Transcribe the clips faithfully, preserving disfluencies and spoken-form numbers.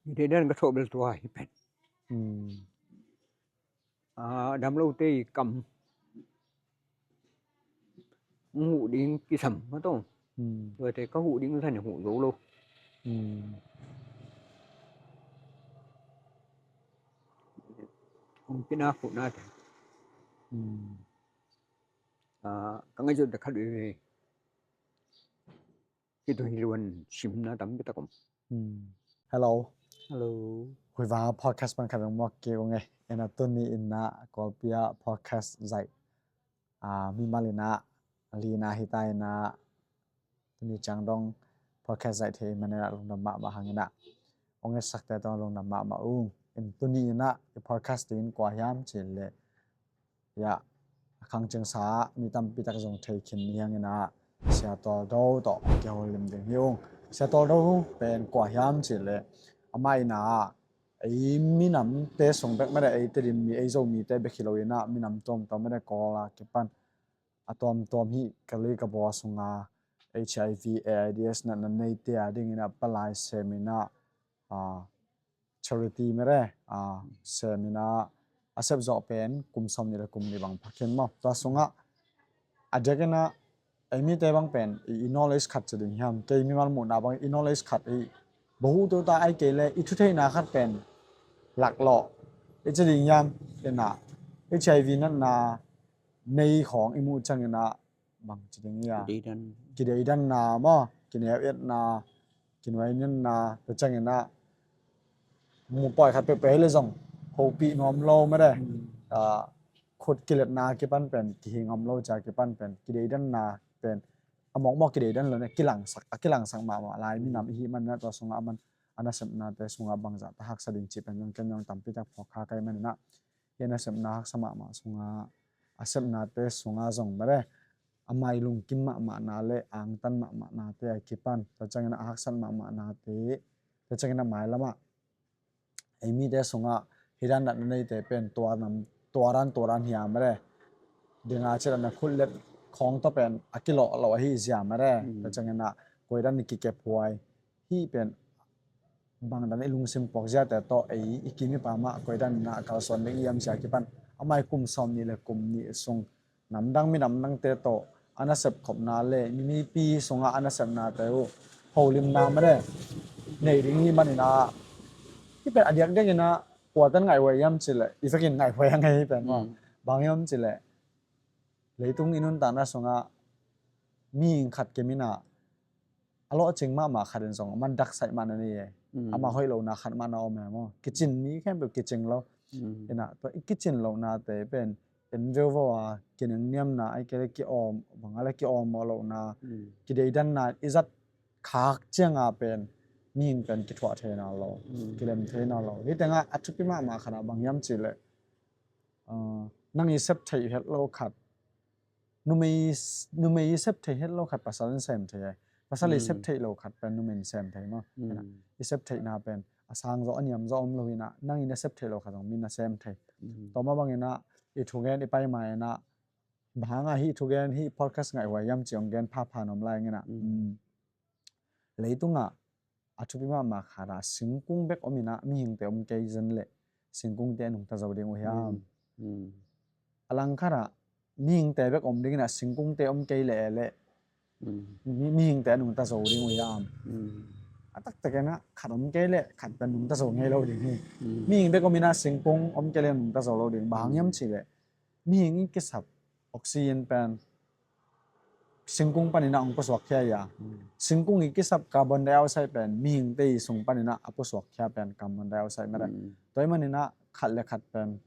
Hi te dan ka thawh bel tua hi pen. Hmm. Ah, dam lo te i kam. Hong huh ding kisam ma tawh. Hmm. Tua te ka huh ding zan huh zo lo. Hmm. Hong kina huh na te. Hmm. Ah, ka ngai zo da khat ve. Hi tu hi luan simna tampi tak om. Hmm. Hello. Hello. Hui va podcast pan khat muak ke ong e. Ena tuni ina Kawlpi a podcast zaih. Ah, mimal ina lina hita ina tuni ciang dong podcast zaih thei manena lungdam mahmah hang ina. Ong e sakte tong lungdam mahmah ung. In tuni ina i podcast din kua hiam cih leh ya, a khang ciangsa mi tampi tak zong thei khin ni hang ina Sia Tual Do tawh kiho lim ding hi ung. Sia Tual Do pen kua hiam cih leh amah ina ei minamte sung bek mede ei Tedim mi ei Zomite bek hi lo ina minam tuamtuam mede Kawl a kipan a tuamtuam hi ka lei ka baw sunga HIV AIDS natna neite a ding ina palai sem ina, ah, charity mede, ah, sem ina a sep zawh pen kum sawm nih le kum nih bang phakhin maw. Tua sungah a diak ina ei mite bang pen i, i knowledge khat ci ding hiam, kei mimal muhna bang i knowledge khat i bahu tota ai kei le i thutheihna khat pen laklawh i ci ding hiam ina HIV natna nei khawng i muh ciang ina bang ci ding hia? Kideidan. Kideidanna maw, kineu etna, kinuai nianna, tua ciang ina mu pawi khat peuhpeuh hi le zong hopih nuam lo mede. Hmm. Ah, khut kiletna kipan pen, kihing om lo cia kipan pen, kideidanna pen a mawkmawk kideidan lo ne, kilangsak, a kilangsak mahmah lai minam i hih man ina tua sungah a man a nasepnate sungah bangzah ta haksa ding cih pen zong ken zong tampi tak phawk kha kai man ina. Hi a nasepna haksa mahmah sunga a sepnate sunga zong mede a mai lungkim mahmahna le angtan mahmahnate a kipan tua ciang ina a haksat mahmahnate tua ciang ina mailamah ei mite sungah hi dan natna neite pen tua nam tua dan tua dan hia mede dinga cih dan a khut let khawng tawh pen a kilawh lo ahi zia mede tua ciang ina koi dan i kikephuai hih pen bang dan i lungsim puak ziate tawh ei i kim i pam ah koi dan ina a kalsuan ding i hiam cia kipan amah i kum sawm nih le kum nih sung namdang minamdangte tawh a nasep khopna le mipi sungah a nasepnate uh holimna mede nei ding hi man ina hih pen a diakdiak ina kua tan ngaihhuai hiam cih leh i vekin ngaihhuai a ngei hi pen maw. Bang hiam cih leh leitung i nuntakna sungah mihing khat kim ina a lawhcing mahmah khat in zong a man daksaih mahmah na nei e. Amah hoih lohna khat mahmah na om e maw. Kicin mi khempeuh kicing lo. Ina tua i kicin lohnate pen en veuvo a kinengniamna ai kei le kiawm bang a le kiawm mawh lohna kideidanna i zat khak cianga pen mihing pen kithuah theina lo, kilem theina lo. Hih tengah a thupi mahmah khat ah bang hiam cih leh, ah, nang i sep theih het lo khat numei, numei i sep thei het lo khat pasal in sem thei ai. Pasal i sep theih lo khat pen numei in sem thei maw. I sep theihna pen a sang zaw a niam zaw om lo ina nang i na sep theih lo khat zong mi na sem thei. Tua mah bang ina i thugen i pai ma ina bang hanga hih thugen hih podcast ngaihhuai hiam ci hong gen phapha nuam lai ing ina. Leitungah a thupi mahmah khat ah singkung bek om ina mihingte om kei zen leh singkungte a nungta zo ding uh hiam? A langkhat ah mihingte bek om ding ina singkungte om kei leh leh mi- mihingte a nungta zo ding uh hiam? A taktak ina khat om kei leh khat pen nungta zo ngei lo ding hi. Mihing bek om ina singkung om kei leh nungta zo lo ding. Bang hang hiam cih leh mihing i kisap oxygen pen singkung panin a hong pusuak khia ia. Singkung i kisap carbon dioxide pen mihingte i sung panin a pusuak khia pen carbon dioxide mede. Tua ahih manin a khat le khat pen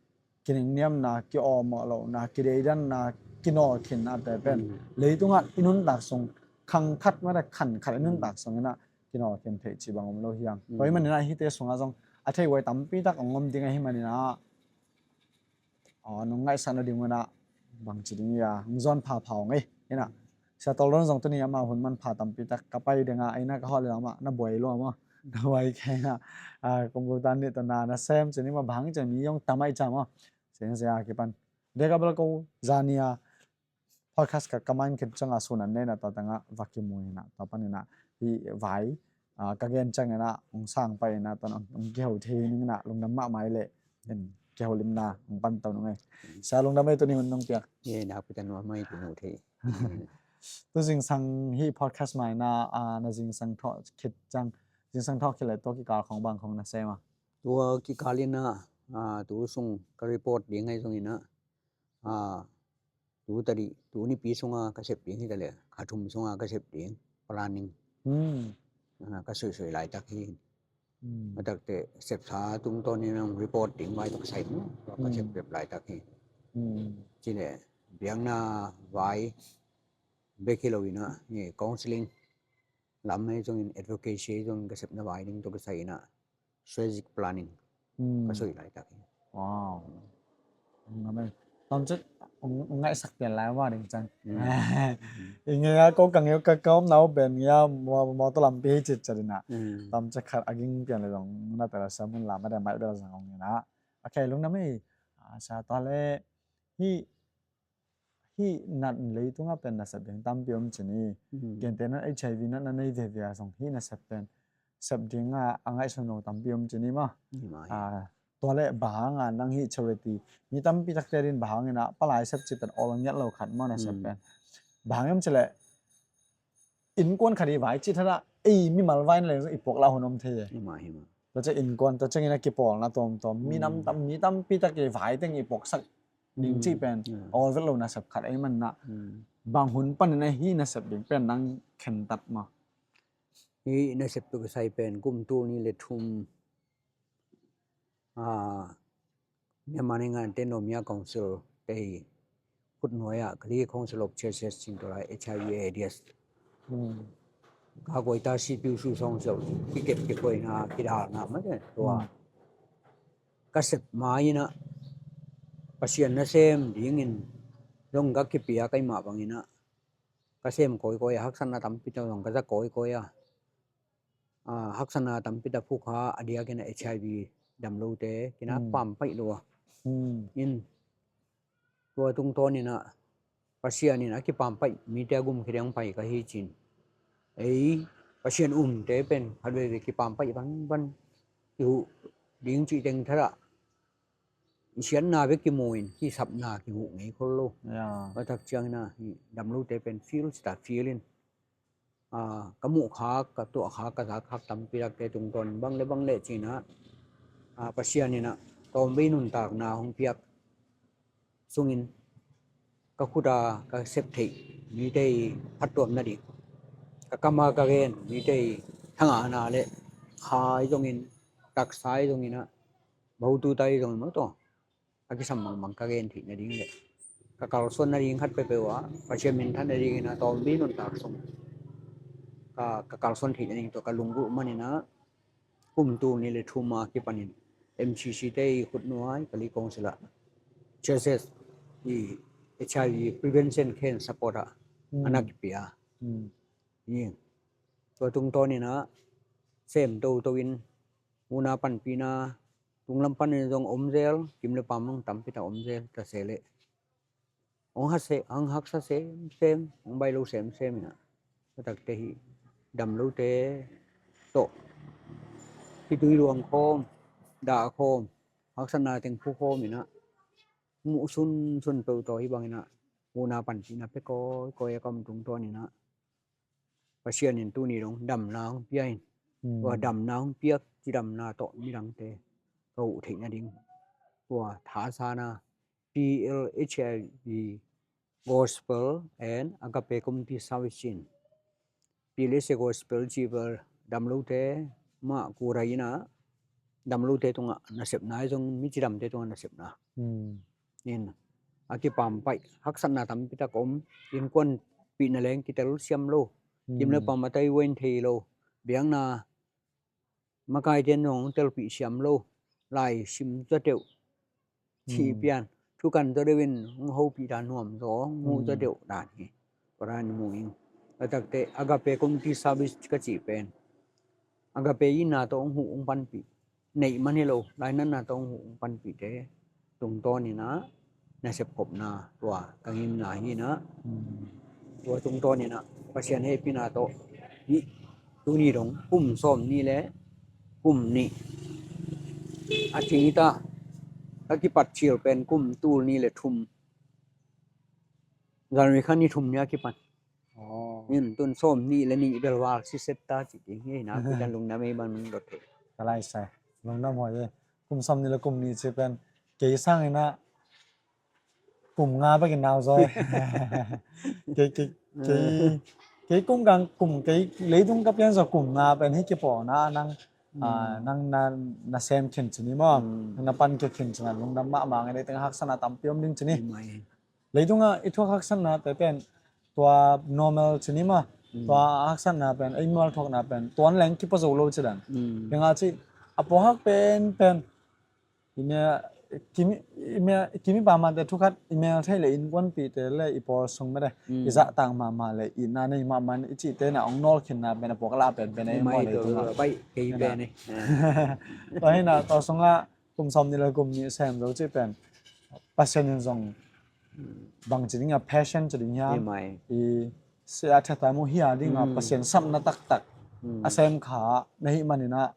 kinengniamna, kiawm mawh lohna, kideidanna, kinawlkhinnate pen leitungah i nuntak sung khang khat mede khan khat i nuntak sung ina kinawlkhin theih cih bang om lo hiang. Tua ahih manin a hihte sungah zong a theihhuai tampi tak hong om ding ahih manin a Aw, nong ngaihsakna ding un ah bangci ding ia hong zawn phapha ong ei. Ina Sia Tawldon zong tuni ama hun manpha tampi tak ka pai ding a, eina ka hawh leh amah na buai lua maw? Na buai kei ina, ah, computer nih tawh na na sem cin i maw, bang hang cin mi hong tam ahi ciang maw? Cin sia kipan deka bel ko zania podcast ka ka man khin ciang a sun an neina tua tang a va kimu ina tua pan ina hih vai ah, ka gen ciangin ah hong sang pah in ah, tua in ah hong, hong kiho thei ning in ah, lungdam mahmah hi leh, in kiholimna hong pan to nung ei. Sia lungdam ei, tuni hun nong piak. Ye, nakpi tak nuam ei, tuni hun thei. Tu zingsang hih podcast mah in ah, ah, na zingsang thawh khit ciang, zingsang thawh khit leh tua kikal khong bang khong na sem a? Tua kikal in ah, ah, tu sung ka report ding ahi zongin ah, ah, tu tadih, tu nipi sunga ka sep ding hi ta leh, kha thum sunga ka sep ding planning, hmm, ah, ka suihsuih laitak hi. Hmm. A takte sepsa tungtawn in ah report ding vai tawh ka sai, hmm, ka sep, hmm, sep laitak hi. Hmm. Ci leh biakna vai bek hi lo in ah, counseling lam ahi zongin, advocacy ahi zongin, ka sepna vai ding tawh kisai in ah strategic planning, hmm, ka suih laitak hi. Wow. Amen. Tawmcik, hong, hong ngaihsak pian lai mah ding ciang. Hmm. I ngei a ko ka ngei, ka, ka omna uh pen ngei a, mo, motor lampi hi citciat in ah. Hmm. Tawmcik khat a ging pian leh zong na tel a, siamun lam a, dia maih bel zang hong in ah. Okay, lungdam ei. Ah, sia, tua leh hih, hih nat leitungah pen nasep ding tampi om ci ni. Hmm. Gentehna in H I V natna nei veve a zong hih nasep pen sep dingah a ngaihsun lo tampi om ci ni maw. Hi mah hi. Ah, tua leh bang hangin nang hih charity, mi tampi takte adingin bang hangin ah palai sep cih pen awl ngiat lo khat maw, nasep, hmm, pen? Bang hang hiam cih leh innkuan khat i vai cih thadah, ei, mimal vai na leng zong i puak lah hun om thei e. Hi mah, hi mah. Tua ciang innkuan, tua ciangin a kipawlna tuamtuam, mi, hmm, nam tam, mi tampi tak i vai teng i puaksak ding, hmm, cih pen, hmm, awl vet lo nasep khat ahih manin ah, hmm, bang hun panin ah hih nasep ding pen nang khentat maw? Hih nasep tawh kisai pen kum tul nih leh thum, ah, Myanmar Naingan Autonomous Council te i khut nuai ah, Kalay Council of Churches cih, tua lai H I V AIDS, hmm, ka guai ta, C P U su sawng siau, kikep kikoihna, kidalna mah te tua, hmm, ka sep ma in ah, Pasian nasem dingin zong ka kipia ka hih mah bangin ah, ka sem kawikawi a, haksatna tampi tak zong ka za kawikawi a, ah, haksatna tampi tak phukha, a diakin ah H I V dam lote, kinah, hmm, pampaih lua. Hmm. In, tua tungtawn in ah Pasian in a kipampaih mite a gumkhia ding pai ka hi ci-in, ei, Pasian umte pen khat veivei kipampaih banban, kihuh ding cih teng thadah, i siatna bek kimu in kisapna kihuh ngei khol lo. Ya. Tua tak ciangin ah hih dam lote pen feel, ci ta, feel in, ah, ka muh khak, ka tuah khak, ka za khak tampi takte tungtawn bang leh bang leh ci-in ah, ah, Pasian in ah tawmvei nuntakna hong piak sungin, ka khut a ka sep theih mite i phattuam nading, ka kam a ka gen mite i thangahna leh kha ahi zongin, taksa ahi zongin ah, bawtu ta ahi zongin maw, tua a kisam bangmah ka gen theih nading leh ka kalsuan nading khat peuhpeuh ah Pasian minthan nadingin ah tawmvei nuntak sung ka, ka kalsuan theih nading tua ka lunggulh manin ah, kum tul nih leh thum a kipanin M C C te i khut nuai, Kalay Council ah, churches i H I V prevention khen support ah, hmm, a na kipia. Hmm. I, tua tungtawn in ah sem toto in, huhna panpihna, tunglam panin zong om zel, kim leh pam zong tampi tak om zel ta se leh, hong hase, hong haksa semsem, hong baih lo semsem in ah, tua takte hih dam lote tawh kitui luang khawm, dah khawm, haksatna teng phu khawm in ah, muh sunsun peuh tawh hih bangin ah huhna panpihna pia kawikawi a ka om tungtawn in ah, Pasian in tuni dong damna hong pia in, hmm, tua damna hong piak cidamna tawh midangte ka huh theih nading, tua thasana, P L H I V Gospel and Agape Community Service in, P L H I V Gospel cih bel dam lote mah kudai in ah, dam lote tungah nasepna ahi zong, mi cidamte tungah nasepna. Hmm. In, a kipampaih, haksatna tampi tak om, innkuanpihna leng kitel siam lo, hmm, kim leh pam a tai wen thei lo, biakna makaite in zong telpih siam lo, lai sim zaw deuh, cih, hmm, pian, thukan zaw deuh in hong hopih dan, nuam zaw hong huh, hmm, zaw deuh dan hi. Tua dan mu ing. A takte Agape Community Service ka cih pen Agape itna tawh hong huh hong panpih, neih man hi lo, lainatna tawh hong huh hong panpihte tungtawn in ah nasep khopna, tua ka ngimna hi in ah, hmm, tua tungtawn in ah Pasian hehpihna tawh hih Tuni dong kum sawm nih le kum nih a cing hi ta. Ka kipat cil pen kum tul nih le thum, January kha ni thum ni a kipan. Oh. Nin tun sawm nih le nih bel val siset ta ci ding hi na. Kutan lungdam ei bang nung dot thei. Ka lai sai. Lungdam hoi e. Kum sawm nih le kum nih ci pen kei sang ina kum nga bek in nau zaw e. Kei, kei, kei, kei kum kang kum kei leitung ka pian zaw kum nga pen hi kipawlna nang, ah, nang na, na sem khin ci ni maw. Nang na pan khin ci na lungdam mahmah ngai, leiteng haksatna tampi om ding ci ni. Mai. Leitungah i thuak haksatna te pen tua normal ci ni maw. Tua haksatna pen ei mual thuakna pen tuan leng kipa zo lo ci dan. Kengah ci a pawhak pen pen i mia, kimi, i mia, kimi pa mate thukhat i mel thei le innkuanpihte le i pawl sung mate i zahtak mahmah le i na nei mahmah i cihte na ong nawlkhinna pen a pawk a lah pen pen ei maw leitungah. Tua hi na tua sungah kum sawm nih le kum nih sem zo cih pen Pasian in zong bangci ding a passion ci ding hiam, i sia thatha mu hi a ding a Pasian sapna taktak a sem kha na hi manin ah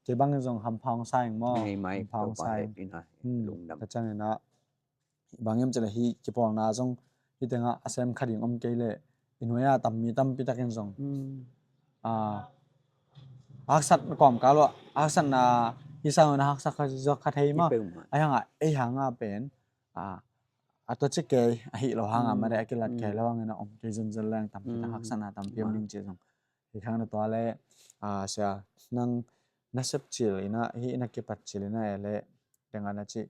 kei bangin zong hampha ong sa ing maw. Hampha ong sa ing. Ka ciangin ah bang hiam cih leh hih kipawlna zong hih tengah a sem kha ding om kei leh i nuai-ah tam mi tampi takin zong a haksat kawmkal uh a haksatna hi sang uh na haksa kha zaw kha thei maw. Ahi hangah ei hangah pen a tua ci kei ahi lo hangah mate a kilat kei lo hangin a om kei zenzen leng tampi tak haksatna tampi om ding ci zong. Hi khang na tua le a sia nang na sep cil ina hih na kipat cil ina e le tengah na ci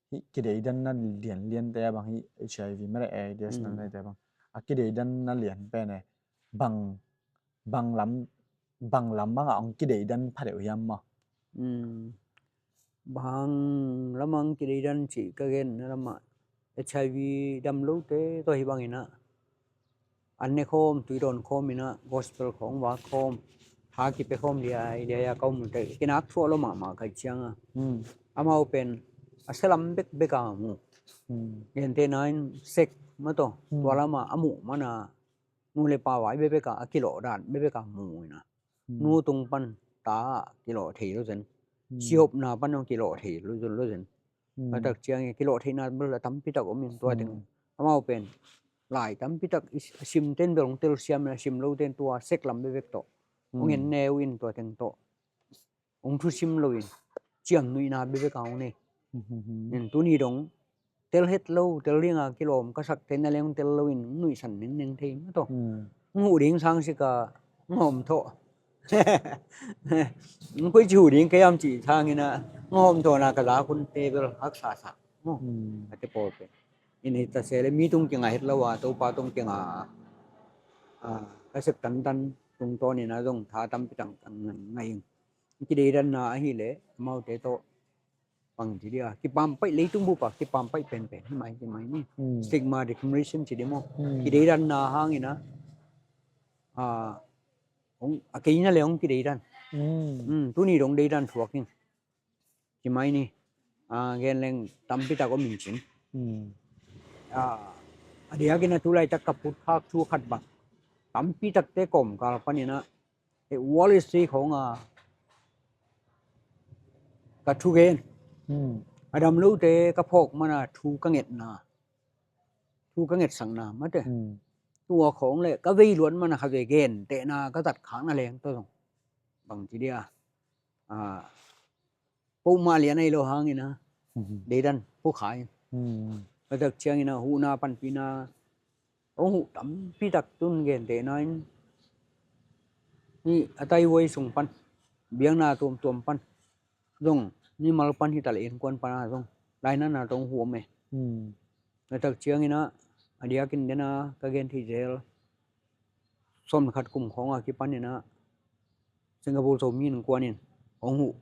hih kideidanna lianliante a bang hih HIV mate AIDS nang te bang a kideidanna lian pen e bang, bang lam, bang lam bangah ong kideidan phadeuh hiam maw? Bang lamah ong kideidan cih ka genna lamah HIV dam lote tawh hi bangin ah an ne khawm, tui dawn khawm in ah gospel khawng vak khawm, tha kipia khawm liai liai a ka om lote kinak thuah lo mahmah ka hih ciangah amau pen a sia lam bekbek a mu. Gentehna in sek mah tawh tua lamah a muh mana nu le pa vai bekbek a a kilawh dan bekbek a mu in ah nu tung pan ta ah kilawh thei lo zen. Sihopna pan ah kilawh thei lo zen, lo zen. A tak ciangin kilawh theihna bel a tampi tak om in tua teng amau pen lai tampi tak a simten bel ong telsiam in a sim loten tua sek lam bekbek tawh ong en neu in tua teng tawh ong thusim loin ciamnuihna bekbek a ong nei. Nin tuni dong tel het lo, tel dinga kilawm ka sakte na leng tel loin ong nuihsan nengneng thei mah tawh. Ong huh ding sang sika ong hawm thawh. Ong koi ci huh ding kei am cih sangin ah ong hawm thawhna ka zak hunte bel haksa sak. Ate pawl pen in hi ta se le mi tung kingah het lo a Topa tung kingah a ka sep tantan tungtawnin ah zong tha tampi tak ngai ing. Kideidanna ahileh amaute tawh bang ci dia kipampaih, leitung bup a kipampaih penpen hi mai, hi mai ni. Stigma discrimination ci dia maw? Kideidanna hangin ah a, a keina le ong kideidan. Tuni dong deidan thuak in ci mai ni. A gen leng tampi tak om in cin. A diakin a tulaitak ka putkhak thu khat bang tampi takte kawmkal panin ah e Wall Street khawng a ka thugen a dam lote ka phawk mana thu ka ngetna, thu ka ngetsakna mate tua khawng le ka vei luat mana kha ve gentehna ka zat khakna leng tawh zong bang ci dia a Pawmah lian ahi lo hangin ah deidan pukha in a tak ciangin ah huhna panpihna hong huh tampi tak tun gentehna in ni a taihuai sung pan biakna tuamtuam pan zong mimal pan hi ta le innkuan pan ah zong lainatna tawh hong huh om e. A tak ciangin ah a diakin den a ka gen thei zel sawm le khat kum khawng a kipanin ah Singapore Zomi Innkuan in hong huh.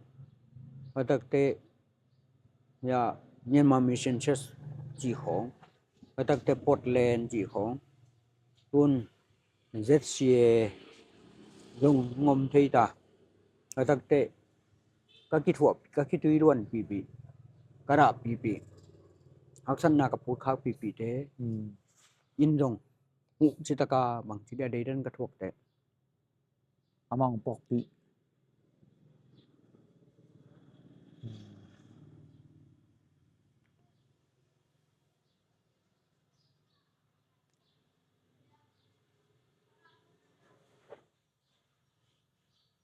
A takte ya Myanmar Mission Church cih khawng, a takte Portland cih khawng, tun ZCA zong ngom thei ta. A takte ka kithuah, ka kitui luan pihpih, ka dah pihpih, haksatna ka putkhak pihpihte in zong huh citaka bangci dia deidan ka thuakte Amah hong pawkpih.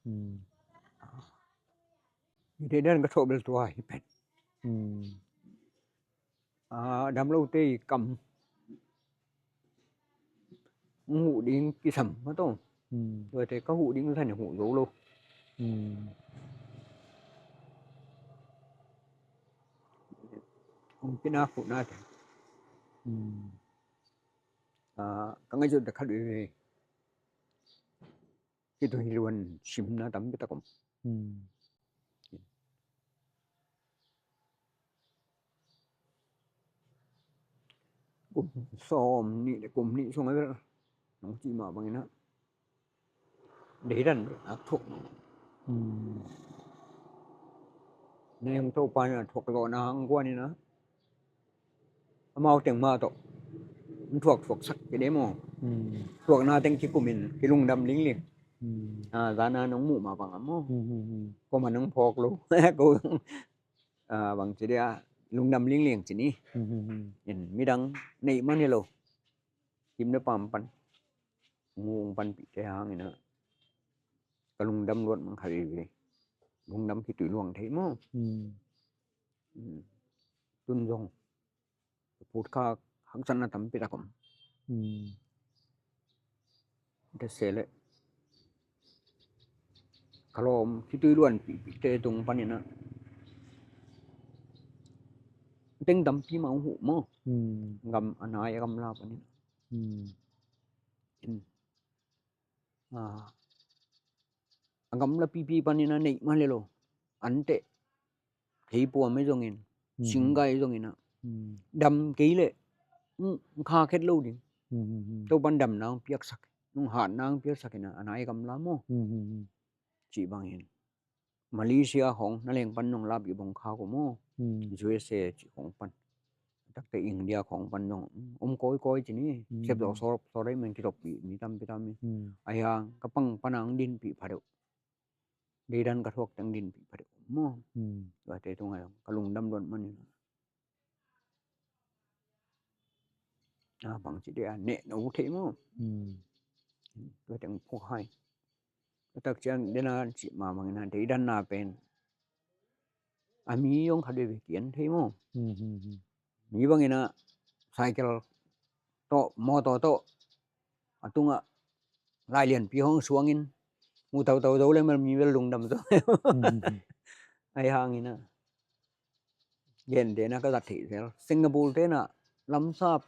Hmm. Hih dan ka thawh bel tua hi pen. Hmm. Ah, dam lote i kam hong huh ding kisam mah tawh. Hmm. Tuate ka huh ding zan huh zo lo. Hmm. Hong kinak huhnate. Hmm. Ah, ka ngaihsut khat veve. Khitui luan simna tampi tak om. Hmm. Kum sawm nih le kum nih sung a bel nong cih mah bangin ah deidan a thuak. Hmm. Na hong Topa in a thuak zawhna hang guan in ah amau teng mah tawh hong thuak thuaksak kei dei maw. Hmm. Thuakna teng kikumin kilungdam lingling. Hmm. Ah, zana nong muh mah bang a maw. Hmm, hmm, hmm. Ko man hong phawk lo. Ko, ah, bang ci dia lungdam lingling ci ni. Hmm, hmm, hmm. In midang neih man hi lo. Kim le paam pan hong panpihte hangin ah ka lungdam luat mang kha veve. Lungdam khitui luang thei maw. Hmm. Hmm. Tun zong put kha haksatna tampi tak om. Hmm. Te se le ka lawm khitui luanpihpihte tung panin ah teng tampi mah hong huh maw. Hmm. Gam a nai a gamla panin ah. Hmm. In. Ah, a gamla pipi panin a neih mah le lo. Anteh thei puam ahi zongin, hmm, singgai ahi zongin ah. Hmm. Dam kei leh, hmm, kha khet lo ding. Hmm, hmm, hmm. Topan damna hong piaksak, nong hatna hong piaksak in ah, a nai gamla maw. Hmm, hmm, hmm. Cih bangin Malaysia khawng na leng pan nong lap i bong kha ko maw. Hmm. U S A cih khawng pan. Takte India khawng pan zong om kawikawi ci ni. Hmm. Sep zawh sawr, sawr dai men kitokpih mi tampi tam mi. Hmm. Ahi hang ka pang pan ang dinpih pha deuh. Deidan ka thuak teng dinpih pha deuh maw. Hmm. Tuate tungah zong ka lungdam luat manin ah, bangci dei a neh no thei maw. Hmm. Tua teng phuk hai. Tua tak ciang dena cih mah bangin ah deidanna pen a mi zong khat veve kian thei maw. Hmm, hmm, hmm. Mi bangin ah cycle tawh, mawtaw tawh a tungah lai lianpi hong suangin mu tautau zo le mal mi bel lungdam zo. Hmm, hmm, hmm. Ahi hangin ah Gente na ka zat theih zel. Singapore te na lamsap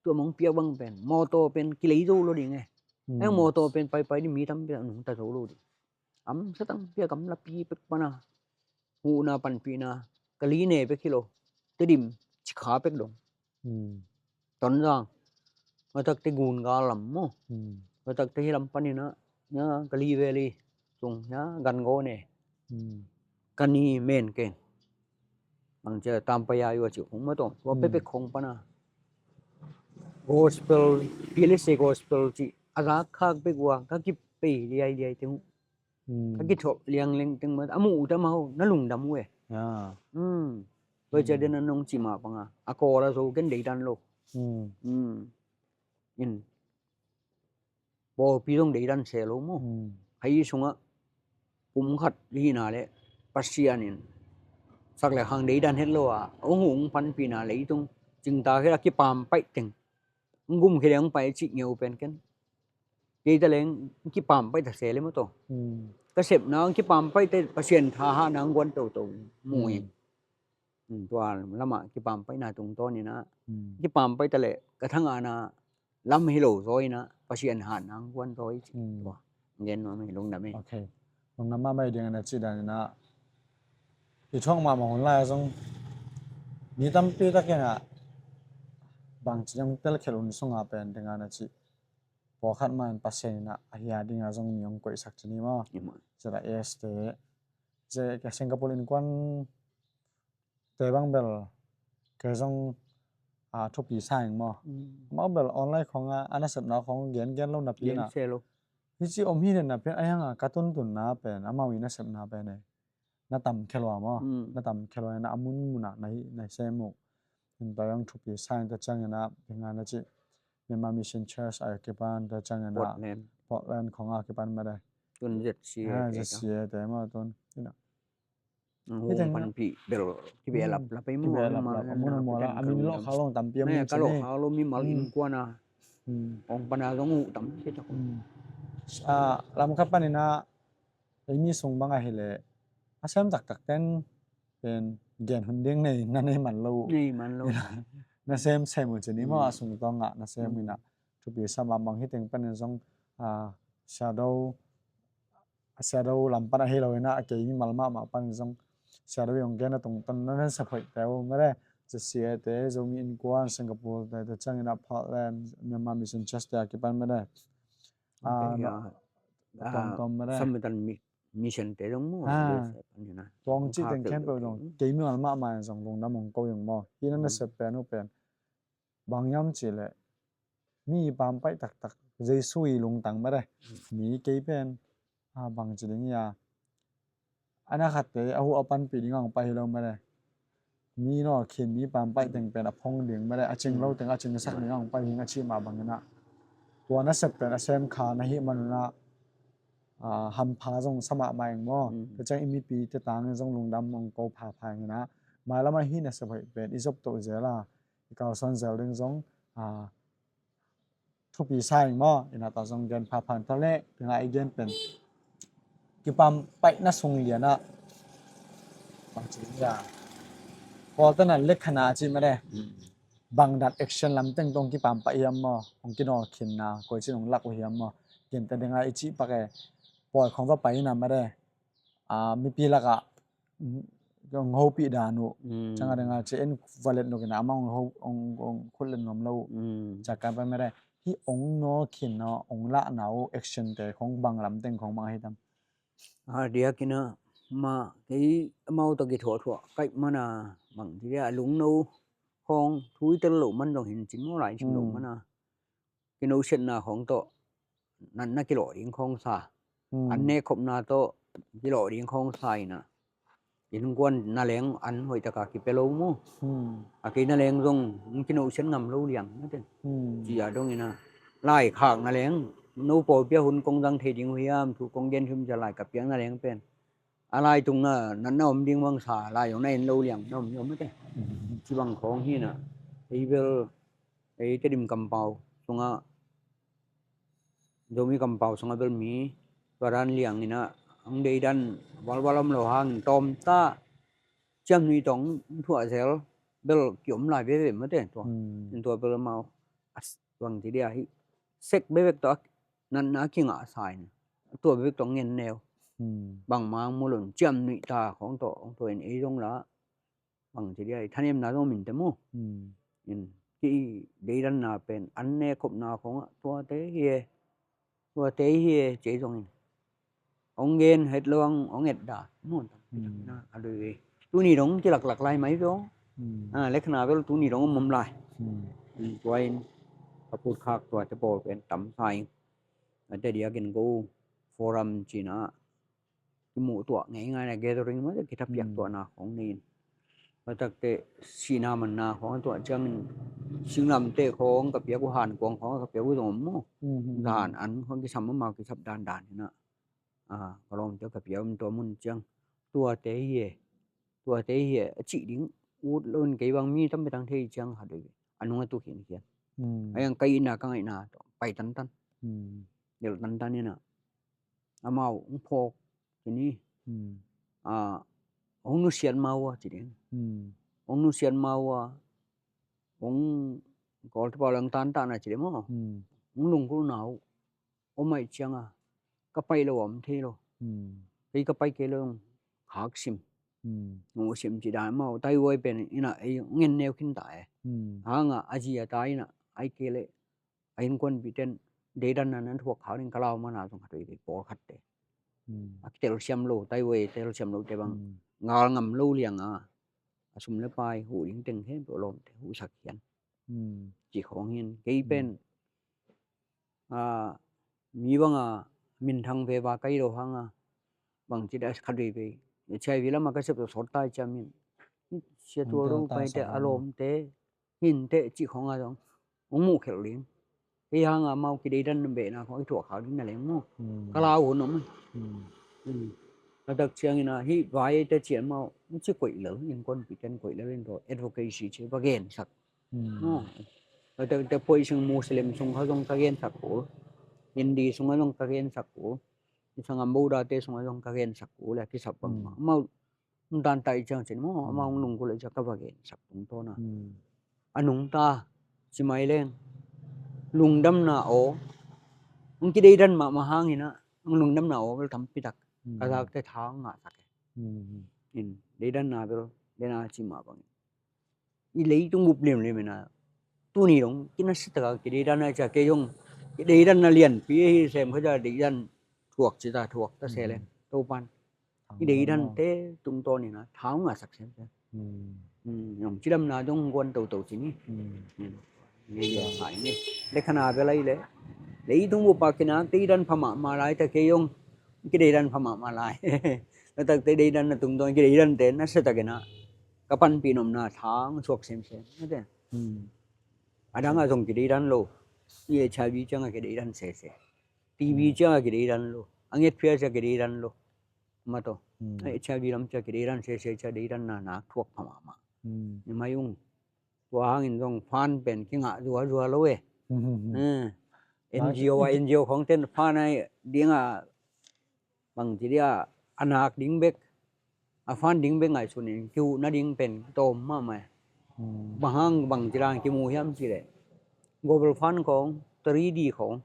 tua mong piak bang pen. Mawtaw pen kilei zo lo ding e. Hmm. Eng mawtaw pen paipai ding mi tampi tak nungta zo lo ding. Amsa tang piak am lapi pek pana. Huhna panpihna. Ka li ne pek hi lo. Tedim cikha pek dong. Hmm. Tonzang. Matakte gun gal lam maw. Hmm. Matakte hi lam panin ah. Nya ka li veli sung nya gan go ne. Hmm. Ka ni men keng. Bang cia tam paya yua ci khong ma tong. Tua, hmm, pepek khong pana. Gospel, P L S A gospel ci. A za khak pek ua ka kip pei liai liai teng. Hmm. Ka kithuah liangleng teng ma a muh uh ta ma ho na lungdam uh e. Ya. Hmm. Tua cia, hmm, den a nong ci mah panga a kawl a zo ken deidan lo. Hmm. Hmm. In pawlpi zong deidan se lo maw. Hmm. Hei sungah kum khat hihna le Pasian in sak le khang deidan het lo a hong hung panpihna leitung cingta khit a kipam paih teng hong gum khit le hong pai cih ngeu pen ken. Kei ta leng kipam paih ta se le maw taw. Hmm. Ka sepna hong kipam paih te Pasian thahatna hong guan toto mu in. Hmm. Hmm, tua lamah kipam paihna tungtawn inah, hmm, kipam paih ta leh ka thangahna lam hi lo zaw inah Pasian hatna hong guan zaw i cih. Hmm. Tua gen nuam hi, lungdam hi. Ok. Lungdam mahmah i ding a na cih dan inah i thuak mahmah hun lai a zong mi tampi tak inah bangci hong telkhelh hun sungah pen ding a na cih pawlkhat mah in Pasian inah a hia dingah zong mi hong koihsak ci ni maw. Zela este ze ka Singapore innkuan te bang bel kei zong a thupi sa ing maw. Mm. Amau bel online khawngah a nasepna khawng gengen lo napi inah. Gen se lo. Hici om hi den na pen a hiang a ka tuntunna pen amau i nasepna pen e. Na tam khelua maw? Mm. Na tam khelua na a mun mun ah na hi na sem uh. Tua hiang thupi sa in tua ciangin a pi nga na ci Myanmar Mission Church a kipan tua ciangin a Portland. Portland khong a kipan mah de. Tun Z C A te maw tun. Hong panpih bel kibe lap lap ei maw. Kibe lap lap a mun a mual a a min lawh khak lo tampi a min ka lawh khak lo mimal innkuan a hong pan a zong uh tam ci tak. Lam khat panin a ei mi sung bang ahih leh a sem taktak ten pen gen hun ding nei na nei man lo uh. Nei man lo. Na sem sem uh ci ni maw a sung tawng ah na sem uh in a thupi sa mahmah hi teng panin zong a shadow a shadow lam pan ahi lo in a kei mimal mahmah pan zong shadow i hong gen a tungtawn na nan sep hoih te uh mah de. Z C A te Zomi Innkuan Singapore te te ciangin a Portland Myanmar Mission Church te a kipan mah de. Tuamtuam mah de. Samaritan Mission te zong maw. Tuang ci teng khempeuh zong kei mimal mahmah in zong lungdam hong ko ing maw. Hi na na sep pen uh pen bang hiam cih leh mi pampaih taktak Jesu i lungtang mah de. Mi kei pen a bang ci ding ia a na khatte a huh a panpih ding a hong pai hi lo mah de. Mi naw khin mi pampaih teng pen a phong ding mah de a cing lo teng a cingsak ding a hong pai ding a cih mah bangin a tua na sep pen a sem kha na hih manun a hampha zong sa mahmah ing maw. Tua ciang i mipi te tangin zong lungdam hong ko phapha ing in a mailam a hih na sep hoih pen i zop toh zel a i kalsuan zel ding zong thupi sa ing maw. Ina ta zong gen phapha ta leh pi nga i gen pen kipampaihna sung lian ah bang ci ding ia Paul te na lekhana a ci mah de. Bang dan action lam teng tong kipampaih hiam maw? Hong kinawlkhinna koi cin hong lak uh hiam maw? Genteh ding a i cih pak e. Pawi khong va pai ina mah de. Mipi lakah hong hopih dan uh. Cang a ding a ci en valet nuk ina amah hong khut let nuam lo uh. Cak kan pai mah de. Hih hong nawlkhinna hong lahna uh action te khong bang lam teng khong bang ahi tam? A diakin a mah kei amau tawh kithuahthuah kaih man a bang ci dia a lungno khong thu i tel loh man zong hin cin maw lai cin loh man a kinosiatna khong tawh natna kilawh ding khong sa. An nekkhopna tawh kilawh ding khong sa ina innkuan na leng an hoihtaka kipia lo maw. A kei na leng zong kinosiat ngam lo liang na ten. Ci a dong ina lai khak na leng no pawlpi a hun kong zang thei ding uh hiam thu kong gen him cia lai ka piak na leng pen a lai tung na natna om ding bang sa lai zong na en lo liang na om hi om na ten. Ci bang khong hi na ei bel ei Tedim kampau sungah Zomi kampau sungah bel mi tua dan liang ina ang dei dan valval om lo hangin tawmta ciam nui tawng thuah zel bel kiom lai veve mate tua. In tua bel mau bang ti dia hi sek bebek tawh natna kingah sa in tua bebek tawh ngen neu. Bangmang mulun ciam nuih ta khong tawh hong tua in ei zong la bang ci dia i thanemna zong min te mu. In ki deidanna pen an nekkhopna khongah tuate hi e. Tuate hi e ci zongin hong gen het lo hong et da mu. A lui tuni dong kilaklak lai mai zong. Lekhana bel tuni dong om lai. Tua in a putkhak tuate pawl pen tam sa in ate dia kin go forum cina kimuh tuah ngeingai na gathering mah kithapiak tuahna khong nei in. Patakte sihna manna khong tuah ciangin singlamteh khong ka piak uh han kuang khong ka piak uh zong om mu. Zan an khong kisam amau kisap dandan hina. Ka lawmte ka piak um tua mun ciang tuate hi e. Tuate hi e a cih ding ut lo in kei bang mi tampi tang thei ciang khat doi a nung a tu khinkhian. A yang ka itna ka ngaihna pai tantan. Delh tantan ina amau hong phawk tuni. Hong nusiat mau a ci ding. Hong nusiat mau a hong kawlte pau leng tantahna ci ding maw. Hong lungkulna uh om aih cianga ka pai lo a om thei lo. Kei ka pai kei lo hong khak sim. Hong sim ci dan mau tai uai pen ina ei ngen neu khin ta e. Hanga a zi a ta ina ai kei le a innkuanpihte in deidanna nan thuak khak ding ka lau mana zong khat vei pawlkhatte a kitelsiam lo taiwei telsiam lote bang ngal ngam lo lianga a sum le pai huh ding teng khempeuh lawmte huhsak hian ci khawng hin kei pen mi banga minthang veva ka hi lo hanga, bangci dah khat veivei HIV lamah ka sep tawh sawt tai cia min, sia tual lo pai te, a lawmte hinte cih khawng a zong hong muh khelh ding. Hei hanga amau kideidan behna khawng i thuak khak ding na leng maw? Ka lau hun om. Ka tak ciangin a hih vai te cian amau ci koih lel, innkuanpihte in koih lel in tawh advocacy ci va gensak. Ka tak te poi sing Muslim sung kha zong ka gensak kul, Hindi sung a zong ka gensak kul, i sangam Buddha te sung a zong ka gensak kul a kisap bang amau nungtan ta i ciang cin maw, amau hong lunggulh i ciang ka va gensak tungtawna. A nungta ci mai leng lungdamna aw, hong kideidan mahmah hangin a hong lungdamna aw bel tampi tak ka zakte tha hong ngahsak e. In deidanna bel dena ci mah bangin i leitung bup limlim ina tuni dong kinasiataka kideidan a cia kei zong kideidanna lianpi ahi sem kha cia deidan thuak cita thuak ta se le Topan i deidante tungtawn ina tha hong ngahsak semsem. Zong cidamna dong guan toto cini. Lekhana bel ahi le leitung bup a kina deidan pha mahmah lai ta kei zong kideidan pha mahmah lai. Na takte deidan na tungtawn kideidante nasiatak ina ka panpih nopna tha hong suak semsem. A dang a zong kideidan lo. I HIV ciang a kideidan sese. TB ciang a kideidan lo. A ngetphia ciang a kideidan lo. Mato HIV lam ciang a kideidan sese ciang deidanna nak thuak pha mahmah. Ni mai ung. Tua hangin zong fan pen kingah zuazua lo e. NGO a NGO khawng ten fan a dinga bangci dia a nak ding bek, a fan ding bek ngaihsun in kihuhna ding pen tawm mahmah e. Bang hang bangci dang kimu hiam ci le Global Fund khawng, three D khawng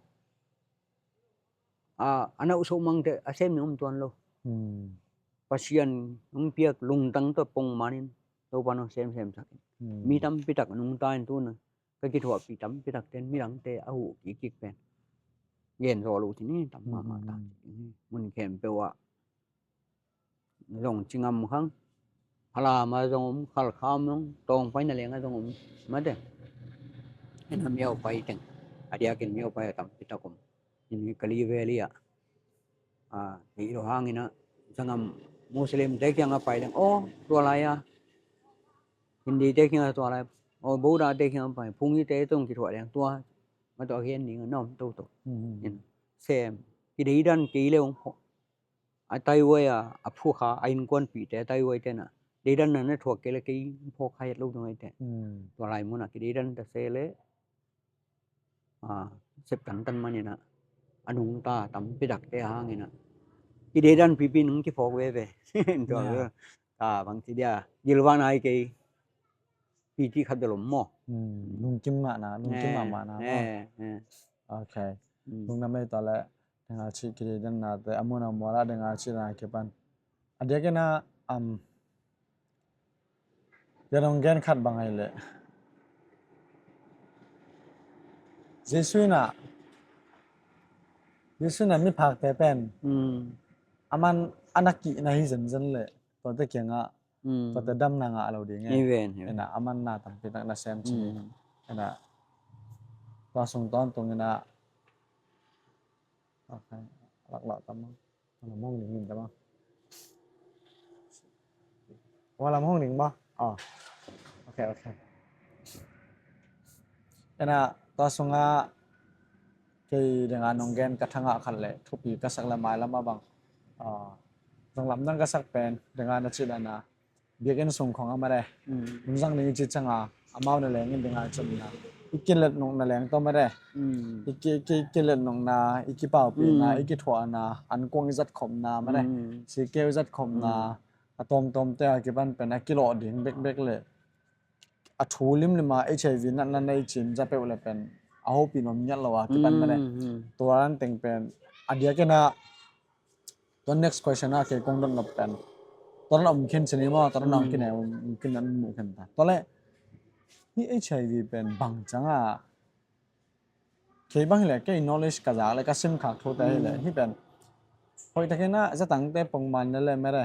a nauhsuh mangte a sem ni om tuan lo. Pasian hong piak lungtang tawh pongmanin Topan hong semsem sakin mi tampi tak nungta in tuna ka kithuahpih tampi takte in midangte a huh kikkik pen gen zaw lo cini tam mahmah ta. Mun khempeuh ah zong cingam khang, Falam a zong om, Khalkham zong, Tawngpai na leng a zong om mate. Ena Myopai teng a diakin Myopai a tampi tak om. In hi Kalay Valley ah a hi lo hangin a sangam Muslim te kiang a pai leng aw tua lai a Hindi te kiang a tua lai aw Buddha te kiang a pai phung hi te tong kithuah leng tua ma tua gen ding a na om toto. Sem kideidan kei le ong a taiwai a a phukha a innkuanpihte a taiwai tena deidanna na thuak kei le kei phawk kha het lo ding aite. Tua lai munah kideidan ta se le a sep tantan maninah a nungta tampi dakte hanginah i deidan pipi nung kiphawk veve. Tua ta bangci dia gilvan ai kei piti khat belom maw? Lungkim mahna, lungkim mahmahna maw? Okay. Lungna mei tawh le denga cih kideidannate a mun a muala denga cih dana kipan a diakina am Yan hong gen khat bang ahi leh Jesu inah Jesu inah miphakte pen aman a na kihna hi zenzen leh tuate kiangah tuate damna ngah lo ding e. Inah aman na tampi nak na sem cin inah tua sung tawntung inah laklak tamang. Lam hong ning in tamang. Lam hong ning maw? Okay, okay. Ena tua sungah kei denga nong gen ka thangah khat le thupi ka sak le mailam a bang zong lamdang ka sak pen denga na cih dana biakinn sung khong a mare. Hun zang ding i cih cianga amau na leng in denga cih dana i kilet nong na leng tawh mare. I kilet nong na i kipaupina i kithuahna an kuang i zat khopna mare. Sikeu i zat khopna a tawmtawmte a kipan pen a kilawh ding bekbek le a thu limlima HIV natna nei cin za peuh le pen a hopih nuam ngiat lo a kipan mare. Tua an teng pen a diakina Tua next question ah kei kong dot nop pen tua dot om khin sini maw tua dot om khin e om khin an mu khin ta tua le hi HIV pen bang canga kei bang hi le kei knowledge ka zak le ka sim khak thu te hi le hi pen hoih takin a zatangte pongman le le mere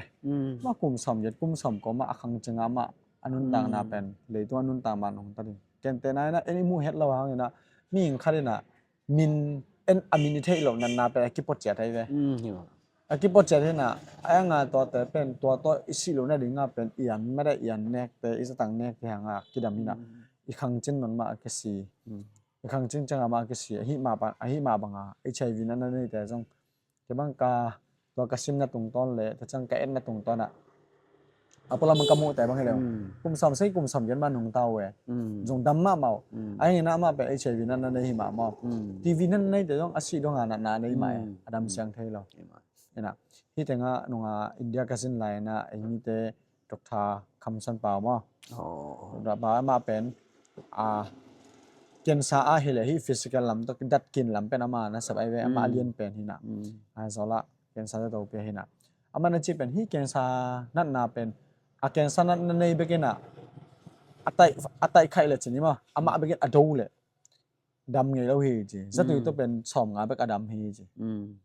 ma kum som yet kum som koma a khang cinga ma a nuntakna pen leitung a nuntak man hong ta ding kente na ina en i mu het lo hangina mi ing khat ina min a min i theih loh natna pen a kipot ciat hi ve. Mm, hi lo. A kipot ciat hi na, a yanga tuate pen tua tawh i sih loh nadinga pen i an mede, i an nekte, i zatang nekte hanga kidam hi na. Mm. I khangcin non mah a kisi. Mm. I khangcin cianga mah a kisi. Ahi mah bang, ahi mah banga HIV natna neite zong. Kei bang ka, tua ka simna tungtawn le, tua ciang ka etna tungtawn ah. A pualam ka muhte bang hi leh. Mm. Kum sawm sei, kum sawm giat mah nungta uh e. Mm. Zong dam mahmah uh. Mm. Ahi na amah pen HIV natna nei hi mahmah uh. Mm. TB natna neite zong a sih donga natna nei mah e. Mm. A dam siang thei lo. Hi mah. Ina, hih tengah nunga India ka zin lai na, ei mite Doctor Khamsan Pau maw. Oh. Doctor Pau amah pen, a, cancer a hi le hih physical lam tawh, dat kin lam pen amah na sep ai ve, amah a lian pen hi na. Mm. A, zawlah cancer tawh to pia hi na. Amah na cih pen hih cancer natna pen, a cancer natna nei bekin a, a taih, a taih khaih le cin hi maw. Amah bekin a do le. Dam ngei lo hi ci. Zatui tawh pen sawm nga bek a dam hi ci. Mm.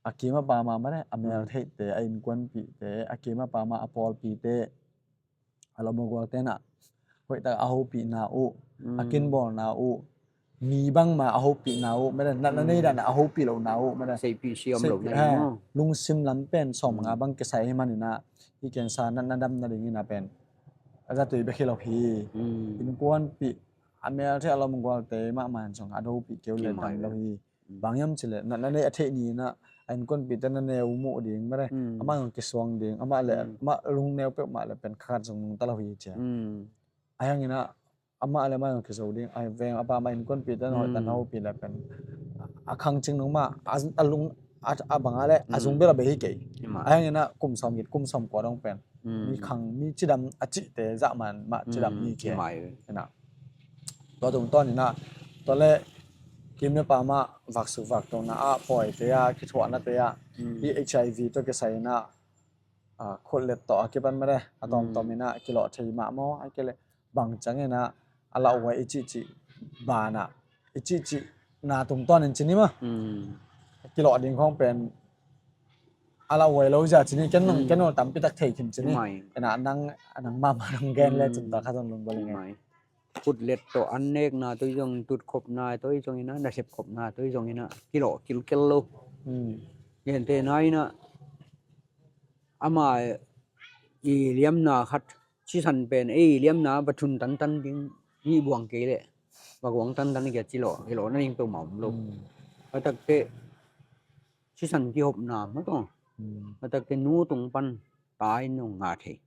A kim a pam a mah le, a mel theihte, a innkuanpihte, a kim a pam a, a pawlpite, a lawm a gualte na, hoihtak a hopihna uh, a kinbawlna uh, mi bangmah a hopihna uh, mede, natna nei dan a hopih lohna uh, mede. Seihpih siam lohna uh. Lungsim lam pen sawm nga bang kisai hi manin a, hih cancer natna dam nadingin a pen a zatui bek hi lo hi. Mm. Innkuanpih, a mel thei a lawm a gualte mahmah in zong a dopih keu le dam lo hi. Bang hiam cih leh, na, na nei a theih ni-in ah, a innkuanpihte na neu muh ding, mede. Mm. Amah zong kisuang ding, amah le, mm, amah lungneu peuhmah le pen khat zong nungta lo hi cia. Mm. A hiangin ah, amah le amah zong kizo ding, a veng a pam a innkuanpihte na hoih tan, mm, hopih le pen. A khangcing nung mah, a, a lung, a, a bang a le, a zung bel a bei hi kei. Hi mah. A hiangin ah, kum sawm git, kum sawm kua dong pen. Mm. Mi khang, mi cidam a cihte zah man mah cidam hi kei. Hi mah. Ina. Tua tungtawn ina, tua le kim le pam ah vaksuk vaktona ah pawite ah, kithuahnate ah, mm, hih HIV tawh kisai ina, a, khutlet tawh a kipan mede, a tawmtawm ina kilawh thei mah maw, a kei le bang ciang ina a lauhuai i cihcih banah, i cihcihna tungtawn in cin hi maw. Mm. Kilawh ding khawng pen a lauhuai lo zia cin hi, ken nung, mm, ken nung tampi tak thei khin cin hi. Hi mah. Ina nang, nang mahmah nang gen le cin ta kha zong lunggulh ing e. Hi mah. Khutlet tawh an nekna tawh i zong, tutkhopna tawh i zong ina, nasep khopna tawh i zong ina, kilawh kilkel lo. Mm. Gentehna ina, ama i liamna khat, sisan pen ei liamna va thun tantan ding, hi buang kei leh va guang tantan ding a ci lawh, kilawh nading peuhmah om lo. Mm. A takte sisan kihopna mah tawh. Mm. A takte nu tung pan ta in nong ngah thei.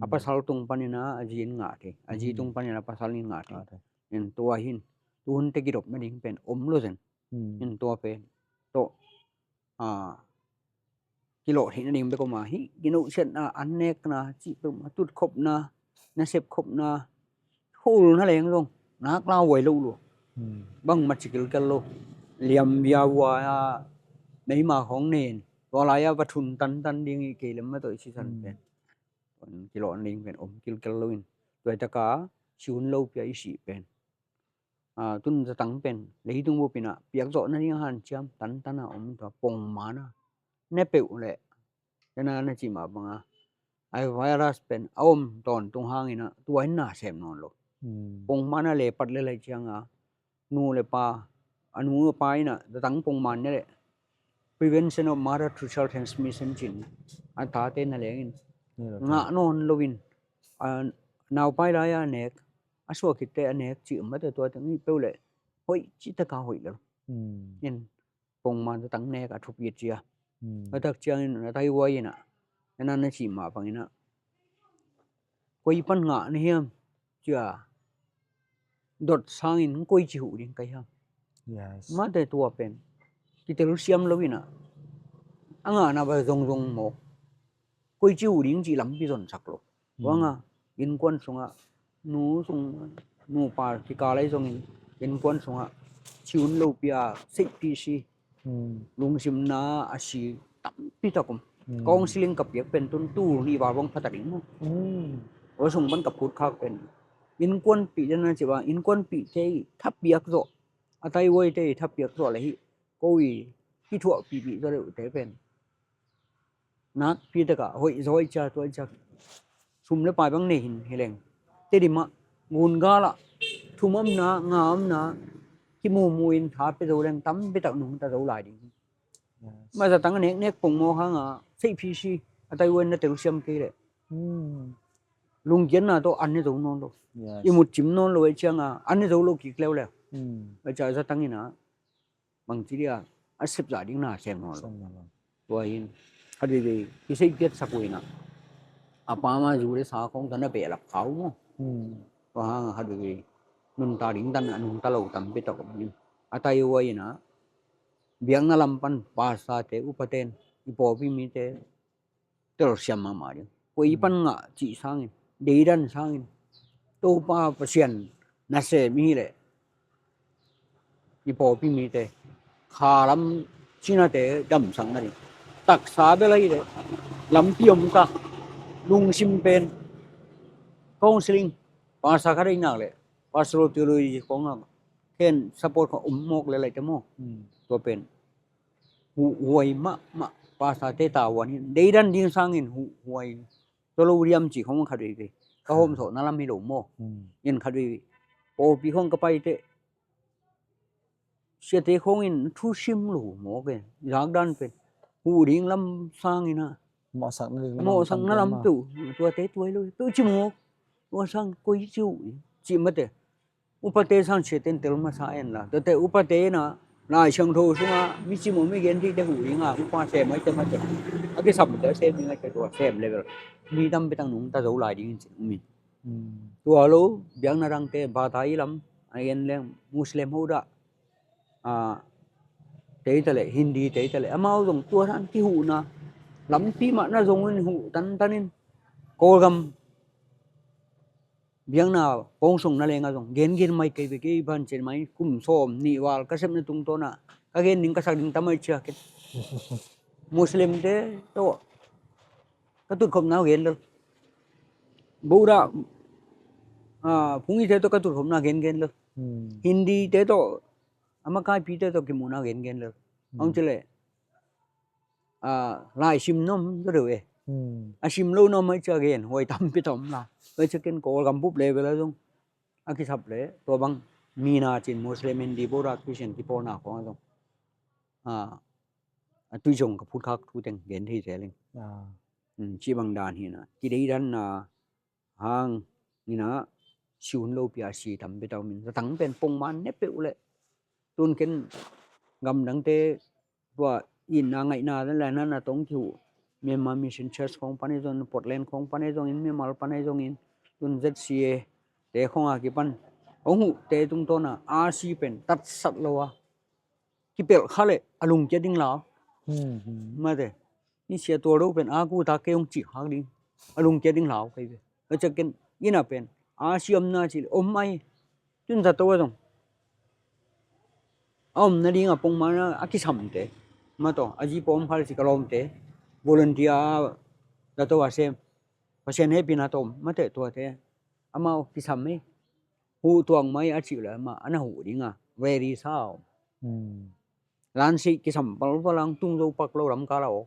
A pasal tung panin a zi in ngah thei. A zi tung panin a pasal in ngah thei. Ngah thei. In tua hin, tuhun te kidop nading pen om lo zen. Mm. In tua pen tawh, a, kilawh theih nading bek om a, hih kinohsiatna, an nekna, cih peuhmah, tutkhopna, nasep khopna, hul na leng zong nak lauhuai lo lo. Mm. Bangmah ci kilkel lo. Liam via vua a meima khawng nen, tua lai-a va thun tantan ding i kei lem mah tawh i sisan pen. Kilawh nading pen om kilkel lo in. Tua i taka siun lo pia i sih pen. A, tun zatang pen leitung bup ina piak zawh nading a hanciam tantan a om, tua pongman a ne peuh leh, tena na cih mah banga, a virus pen a om tawntung hangin a tua in na sem nawn lo. Mm. Pongman a le pat le lai cianga nu le pa, a nu a pa ina zatang pongman ne leh, prevention of mother to child transmission cin a tate na lengin ngah nawn loin, a, naupai lai-a nek, a suah khitte a nek cih mate tua teng hi peuh leh hoih cih taka hoih lo. Mm. In pongman zatang nek a thupi a cia. Mm. A tak ciangin a taihuai ina, ena na cih mah bangin a, koi pan ngah na hiam cia dot sangin koi ci huh ding ka hiam? Yes. Mate tua pen kitel siam lo ina, a ngahna va zongzong maw, koi ci uh ding cih lampi zonsak lo. Mm. Huanga innkuan sungah, nu sung, nupa kikal ahi zongin, innkuan sungah ci un lopi a seihpih si, mm, lungsimna a si tampi tak om. Mm. Counseling ka piak pen tun tul nih val bang pha ta ding maw. Mm. Tua sung pan ka phutkhak pen innkuanpih dena ci bang, innkuanpihte i thapiak zawh, a taihuaite i thapiak zawh le hih ko i kithuahpihpih zawh deuhte pen nakpi takah hoih zaw i cia, tua i cia. Sum le pai bang nei hin hi leng, Tedim ah, Gun gal ah, thum a omna, nga a omna, kimumu in tha pia zo leng tampi tak nungta zo lai ding. Mah zatang a neknek pongmawk hanga seihphi si, a tai uan na telsiam kei leh lungkiatna tawh an ne zo nawn lo. I mutcim nawn lo ei cianga an ne zo lo kik leuleu. Ei cia zatang ina bangci dia a sepzah ding na sem nawn lo. Tua in khat veivei kiseih piatsak uh ina a pa ma zu le sa khawng tan a behlap kha uh maw? Tua hanga khat veivei nunta ding tan a nungta lo tampi tak om in a tai uai ina biakna lam pan pastor te upaten i pawlpi mite telsiam mahmah ding. Koi pan ngah cih sangin, deidan sangin, Topa Pasian nasem i hih leh i pawlpi mite kha lam cinate damsak nading, taksa bel ahih leh lampi om ta, lungsim pen counseling, pastor khat ahih nak leh pastoral theology khawngah khen support kha om mawk le laite maw? Tua pen huhuai mahmah, pastor te tavuan hi, deidan ding sangin huhuai. Tua lo diam cih khawng khat veivei ka hawmsawhna lam hi lo maw? In khat veivei pawlpi khawng ka pai teh siate khawngin thusim lo mawk e, zakdan pen huh ding lam sangin a mawhsakna lam peuh, tuate tuai lo peuh ci mawk. Tua sang koi ci uh cih mate upate sang siate in tel masa en la, tuate upate ina Lai Siangtho sunga mi cimawh mi gen thite huh dinga upa sem aite mate a kisamte a sem ding aite tua sem level mi tampi tak nungta zo lai dingin cin umin. Tua lo biakna dangte Baha'i lam a en leng Muslim hodah, a, teita leh Hindi teita leh amau zong tua dan kihuhna lampi mah na zong in huh tantanin Kawlgam biakna kawngsong na lenga zong gengen mai kei ve, kei ban cen mai kum sawm nih val ka sepna tungtawna ka gen ding ka sak ding tamai cia ken Muslim te tawh ka tutkhopna gen lel. Buddha, a, phungite tawh ka tutkhopna gengen lel. Hindi te tawh a makaipite tawh kimuhna gengen lel. Hong ci leh a, lai sim nuam zaw deuh e. A sim lo nuam mai cia gen huai tampi ta om la. Huai cia ken Kawlgam bup level a zong a kisap leh tua bang mina cin Muslim, Hindi, Buddha, Christian kipawlna khawng a zong a, a tui zong ka phutkhak thu teng gen thei zel ing. Cih bang dan hi na kideidanna hang ina si hun lopi a si tampi ta om in zatang pen pongman ne peuh leh tun ken gamdangte tua itna ngaihna le na na tong kihuh Myanmar Mission Church khawng pan ahi zongin, Portland khawng pan ahi zongin, Myanmar pan ahi zongin, tun Z C A te khawng a kipan hong huhte tungtawna a si pen tatsat lo a kipelh kha leh a lungkia ding lau. Mate i sia tual do pen a kuta kei hong cih khak ding a lungkia ding lau kei ve. A ciak ken ina pen a si omna cih leh om ai. Tun zato a zong a omna ding a pongman a kisamte mataw a zi pawm khal si ka lawmte volunteer a zato a sem Pasian hehpihna tawm mate tuate amau kisam ei. Huh tuak mai a cih leh amah a na huh dinga ready sa om. Lansih kisam palpal ang tung zo pak lo lam kala aw.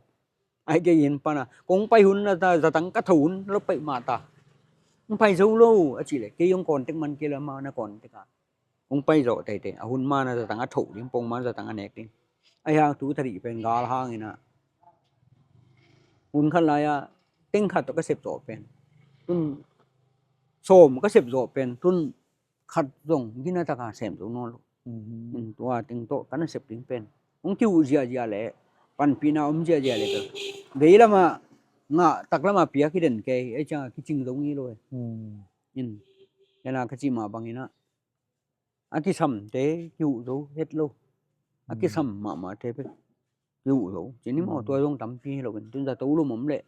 Ai kei in pana kong pai hun na ta zatang ka tho hun lo pai mata. Kong pai zo lo a cih leh kei hong contact man kei leh amah na contact a kong pai zawh teitei a hun mana zatang a tho ding pongman zatang a nek ding. Ai hang tu tadih pen gal hangin a hun khat lai a teng khat tawh ka sep zawh pen tun sawm ka sep zawh pen tun khat zong gina taka sem zo nawn lo. Tua teng tawh ka nasep ding pen hong kihuh ziahziah leh panpihna om ziahziah leh bel vei lamah ngah tak lamah piak hi den kei ei ciangah kicing zo ngei lo e. In kena ka cih mah banginah a kisamte kihuh zo het lo. A kisam mahmahte bek kihuh zo cin hi maw? Tua zong tampi hi loin tun zato lum om leh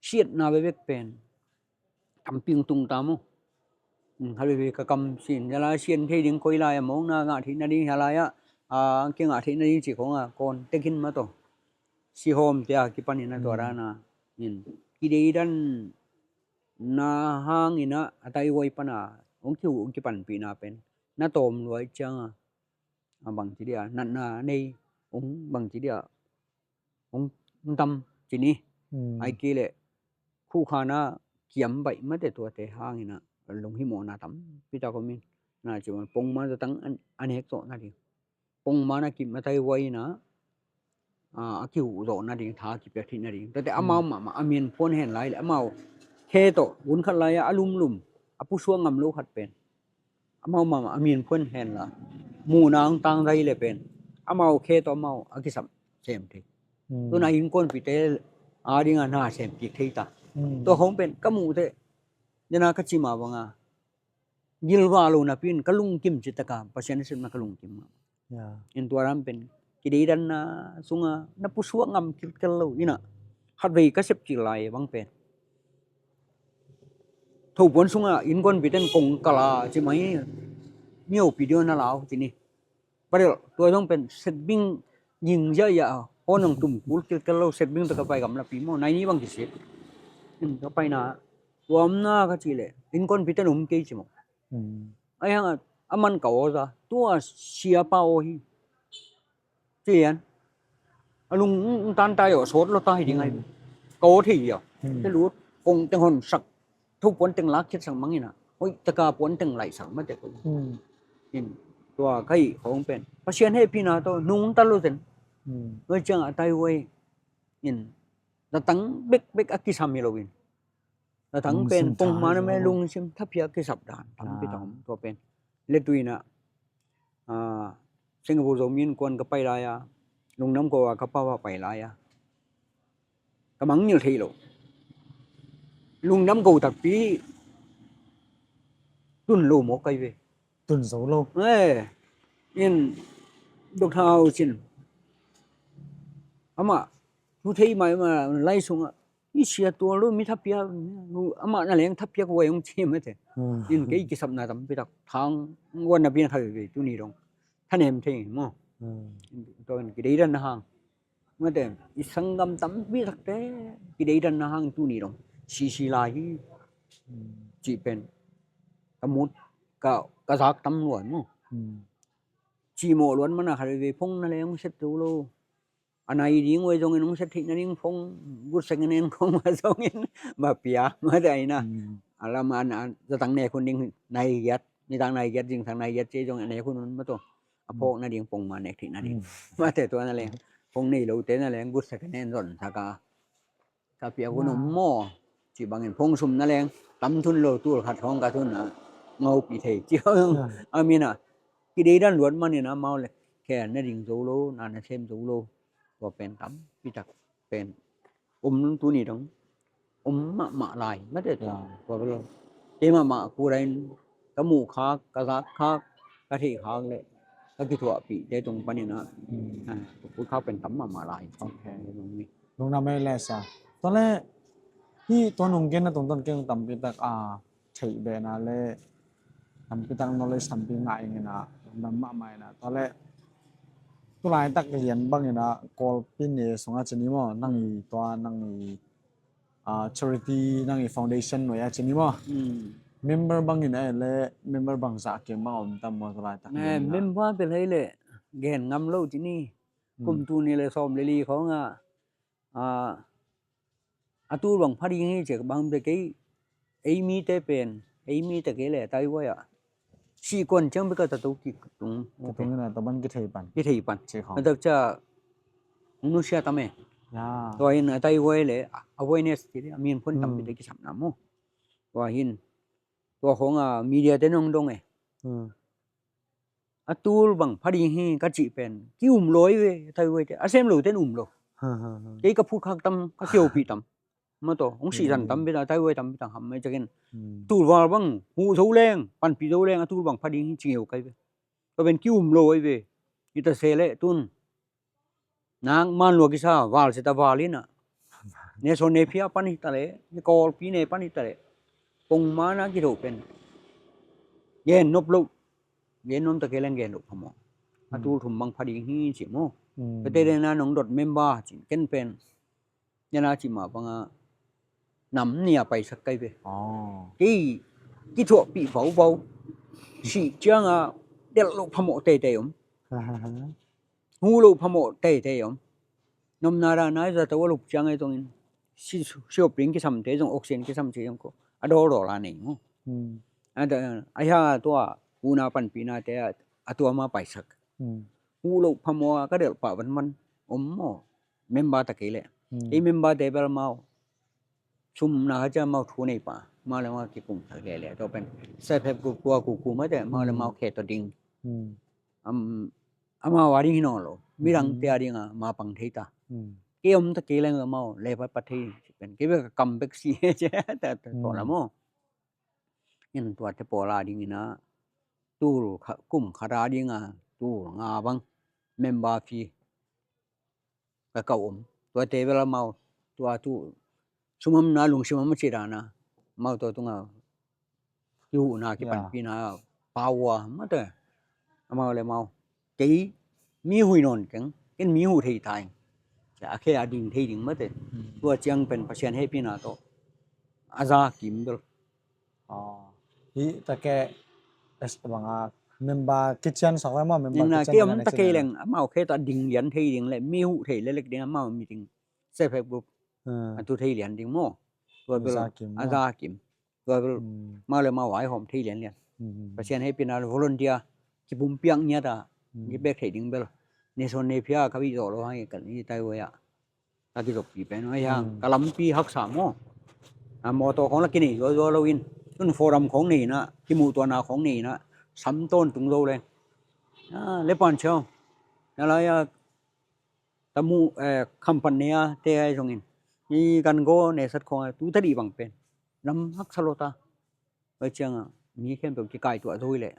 siatna bekbek pen tampi hong tung ta maw? Khat veve ka kam sin zia lai sian thei ding koi lai a mawkna ngah theih nading hia lai ah a kingah theih nading cih khawngah kawn tekin mataw sihawmte a kipanin a tua dana in kideidan na hanginah a taihuai pana hong kihuh hong kipanpihna pen na tawm luai cianga a bangci dia natna nei hong bangci dia hong tam cini. Ai kei leh khuhkhana kiam baih mate tuate hanginah lunghimawhna tampi tak om in Na ci man pongman zatang an, an hek zawh nading. Pongman a kim a taihuai ina, a, a kihuh zawh nading, tha a kipiak theih nading. Tate amau mahmah a min phuan hen lai le amau khe tawh hun khat lai-a a lumlum a pusuak ngam lo khat pen amau mahmah a min phuan hen la muhna hong tangdai le pen amau khe tawh amau a kisam sem thei. Tuna innkuanpihte a dinga na sem kik thei ta. Tua khong pen ka muh teh, dena ka cima banga gilvah lo napi in ka lungkim citaka Pasian a sepna ka lungkim mah. In tua dan pen kideidanna sunga na pusuak ngam kilkel lo ina khatvei ka sep cil lai bang pen thopuan sunga innkuanpihte in kong kala cimai mio pidio na lau cini. Padel tua zong pen setbing ging ziahziah a hon hong tum kul kilkel lo setbing pek a pai gamlapi maw, naini bang kisik. Ka paina tuamna ka cih leh innkuanpihte in um kei ci maw. Ahi hanga a man ka aw za tua siapa aw hi. Cian a lung tantai aw sawt lo ta hi ding ahi. Ka aw thei hi a te lut kong teng hon sak thopuan teng lak khit sang mangina hoih taka puan teng laih sang mate ko. In tua ka hih khong pen Pasian hehpihna tawh nungta lo zen. Noi cianga a taihuai in zatang bekbek a kisam hi loin zatang pen pongman a me lungsim thapiak kisap dan tampi tawm tua pen letuina. Singapore Zomi Innkuan ka pai lai-a, lungdam ko a ka pau a pai lai-a ka mangngilh thei lo. Lungdam ko takpi tun lo mawk kai ve. Tun zo lo. Eh, in Doctor Hau Cin amah thu thei mai ma lai sungah i sia tual lo mi thapiak amah na leng thapiak huai hong ci mate. In kei kisapna tampi tak thang huan na pian kha ve tuni dong thanem thei maw. Tua in kideidanna hang mate i sanggam tampi takte kideidanna hang tuni dong sisi lai hi. Cih pen ka mut ka zak tam luan maw. Cihmawh luan mana kha ve phong na leng hong set zo lo. A nai ding huai zongin hong set theih nading phong good second hand phong a zongin ba pia mate aina. A lama zatang nek hun ding nai giat nitang nai giat zingsang nai giat ci zongin a nek hun hun mato a phawk nading pongma nek theih nading mate tua na leng phong nei lote na leng good second hand zon saka ka piak hun om maw. Ci bangin phong sum na leng tam thun lo tul khat hong ka thun a ngaupi thei ci a mina kideidan luat manin amau le khen na ding zo lo na na sem zo lo. Tua pen tampi tak pen om tuni dong om mahmah lai mate tua tua bel kei mahmah kudain ka muh khak ka zak khak ka theih khak le ka kithuahpihte tung panin a kut khak pen tam mahmah lai. Lungdam ei le sa. Tua le hih tua nong genna tungtawn kei tampi tak a theih behna le tampi tak knowledge tampi ngah ing ina lungdam mahmah ina tua le tulaitak lian bang ina Kawlpi ne sungah cini maw nang i tua nang i charity nang i foundation nuai a cini maw. Member bang ina le member bang zah keng bang om tam maw tulaitak lian member pe lei le gen ngam lo cini. Kum tu ni le sawm le li khawngah a tul bang pha ding hi cek bang bia kei ei mite pen ei mite kei le taihuai ah sihkuan ciang bia ka tato kik tung. Tato ngina taban kithei pan kithei pan. Matak ca hong nusia tam e. Tua hin a taihuai le awareness ti a min phun tam bia kisapna mu. Tua hin tua khawngah media te nong dong e. A tul bang pha ding hi ka cih pen ki um lo hi ve taihuai te a sem lo ten um lo. Kei ka phut khak tam ka kiopih tam. Maw taw hong sihzan tam bia taihuai tam bia tang ham mai cakin tul val bang huh zo leng panpih zo leng a tul bang pha ding hi cingeu kai ve. Tua pen ki um lo hi ve. Hi ta se leh tun nak man lua kisa val seta val ina ne sawn ne phia pan hi ta leh ne kawlpi ne pan hi ta leh pongman a kidhoh pen gen nop loh gen nuam ta kei leng gen loh phamawh. A tul thum bang pha ding hi ci maw. Ka te dena nong dot member cin ken pen nena ci mah banga nam nia paisak kai ve. Kei kithuahpih vauvau sih cianga delh loh phamawh teitei om. Huh loh phamawh teitei om. Nomna dana i zato a lup ciang ei zongin siopling kisamte zong oxygen kisam ci zong ko a dawldawl a nei mu. Ahi a tua Huhna panpihna te a, a tua ma paisak. Hmm. Huh loh phamawh a ka delh pah vanvan om maw? Member ta kei leh. Hmm. Kei member te bel amau sumna kha ciang amau thu nei pah, amau le amau kikum sak lele. Tua pen self help group tua kuku mate, amau le amau khe tawh ding. Hmm. Am, amau a ding hi nawn lo. Midang te a ding a ma pang thei ta. Hmm. Kei om ta kei leng amau le pat pat thei pen. Kei bek a kam bek si ta, ta, tua la maw. In tuate pawl a dingin a tul kha, kum khat a ding a tul nga bang member fee ka kauh om. Tuate bel amau tua tu sumamna lungsim a maci dana amau tua tunga kihuhna kipanpihna power mate. Amau le amau kei mi huh nawn keng, ken mi huh thei ta ing. A khe a ding thei ding mate. Hmm. Tua ciang pen Pasian hehpihna tawh a za kim bel. Hi ta ke es banga member kician sak le maw, member kician kei om ta kei leng amau khe tawh a ding lian thei ding le mi huh thei le lek ding amau meeting self help group a tu thei lian ding maw. Tua bel a za kim. Tua bel amau le amau a hawm thei lianlian. Pasian hehpihna volunteer kipumpiak ngiat a kipek thei ding bel. Neson ne phia ka vih zawh lo hang i ka ni tai wei ah. Ka kizoppi pen ahi hang ka lampi haksa maw. A mawtaw khawng la kinei zuazua lo in. Tun forum khawng nei na, kimuhtuahna khawng nei na, sam tawntung zo leng. Le pan ciau. Na lai a tamu, eh, khampat ne a te ai zongin i kan go ne sat khawng a tu ta dih bang pen lam haksa lo ta. Vai cianga mi khempeuh kikaituah zo i leh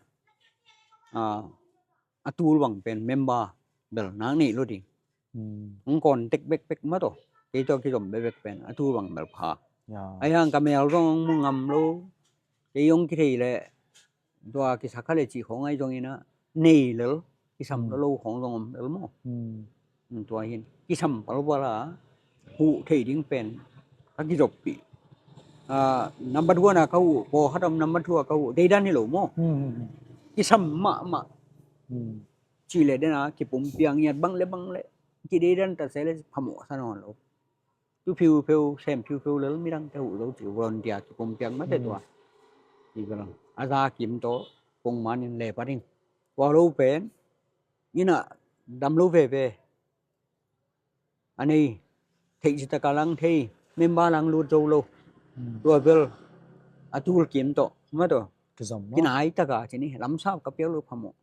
a tul bang pen member bel nak neih lo ding. Hong contact bekbek mah tawh kei tawh kizom bekbek pen a tul bang bel pha. Ai hang ka mel zong hong mu ngam lo. Kei hong kithei leh tua kisak kha le cih khawng ahi zongin a nei lel kisam lo lo khawng zong om lel maw. Tua hin kisam palpal a huh thei ding pen ka kizoppih. Number one a ka huh, pawlkhat om number two a ka huh, deidan hi lo maw. Kisam mahmah. Cih le den a kipumpiak ngiat bang le bang le kideidan ta se le phamawh sa nawn lo. Tu phiupheu, sem phiupheu lel midangte huh zo cih volunteer kipumpiak mate tua. Ci bel a za kim tawh pongman in le pat in. Tua lo pen inn ah dam lo veve. A nei theih citak a lang thei, member lang lut zo lo. Tua bel a tul kim tawh mate. Kinai taka ci ni, lamsap ka piak lo phamawh.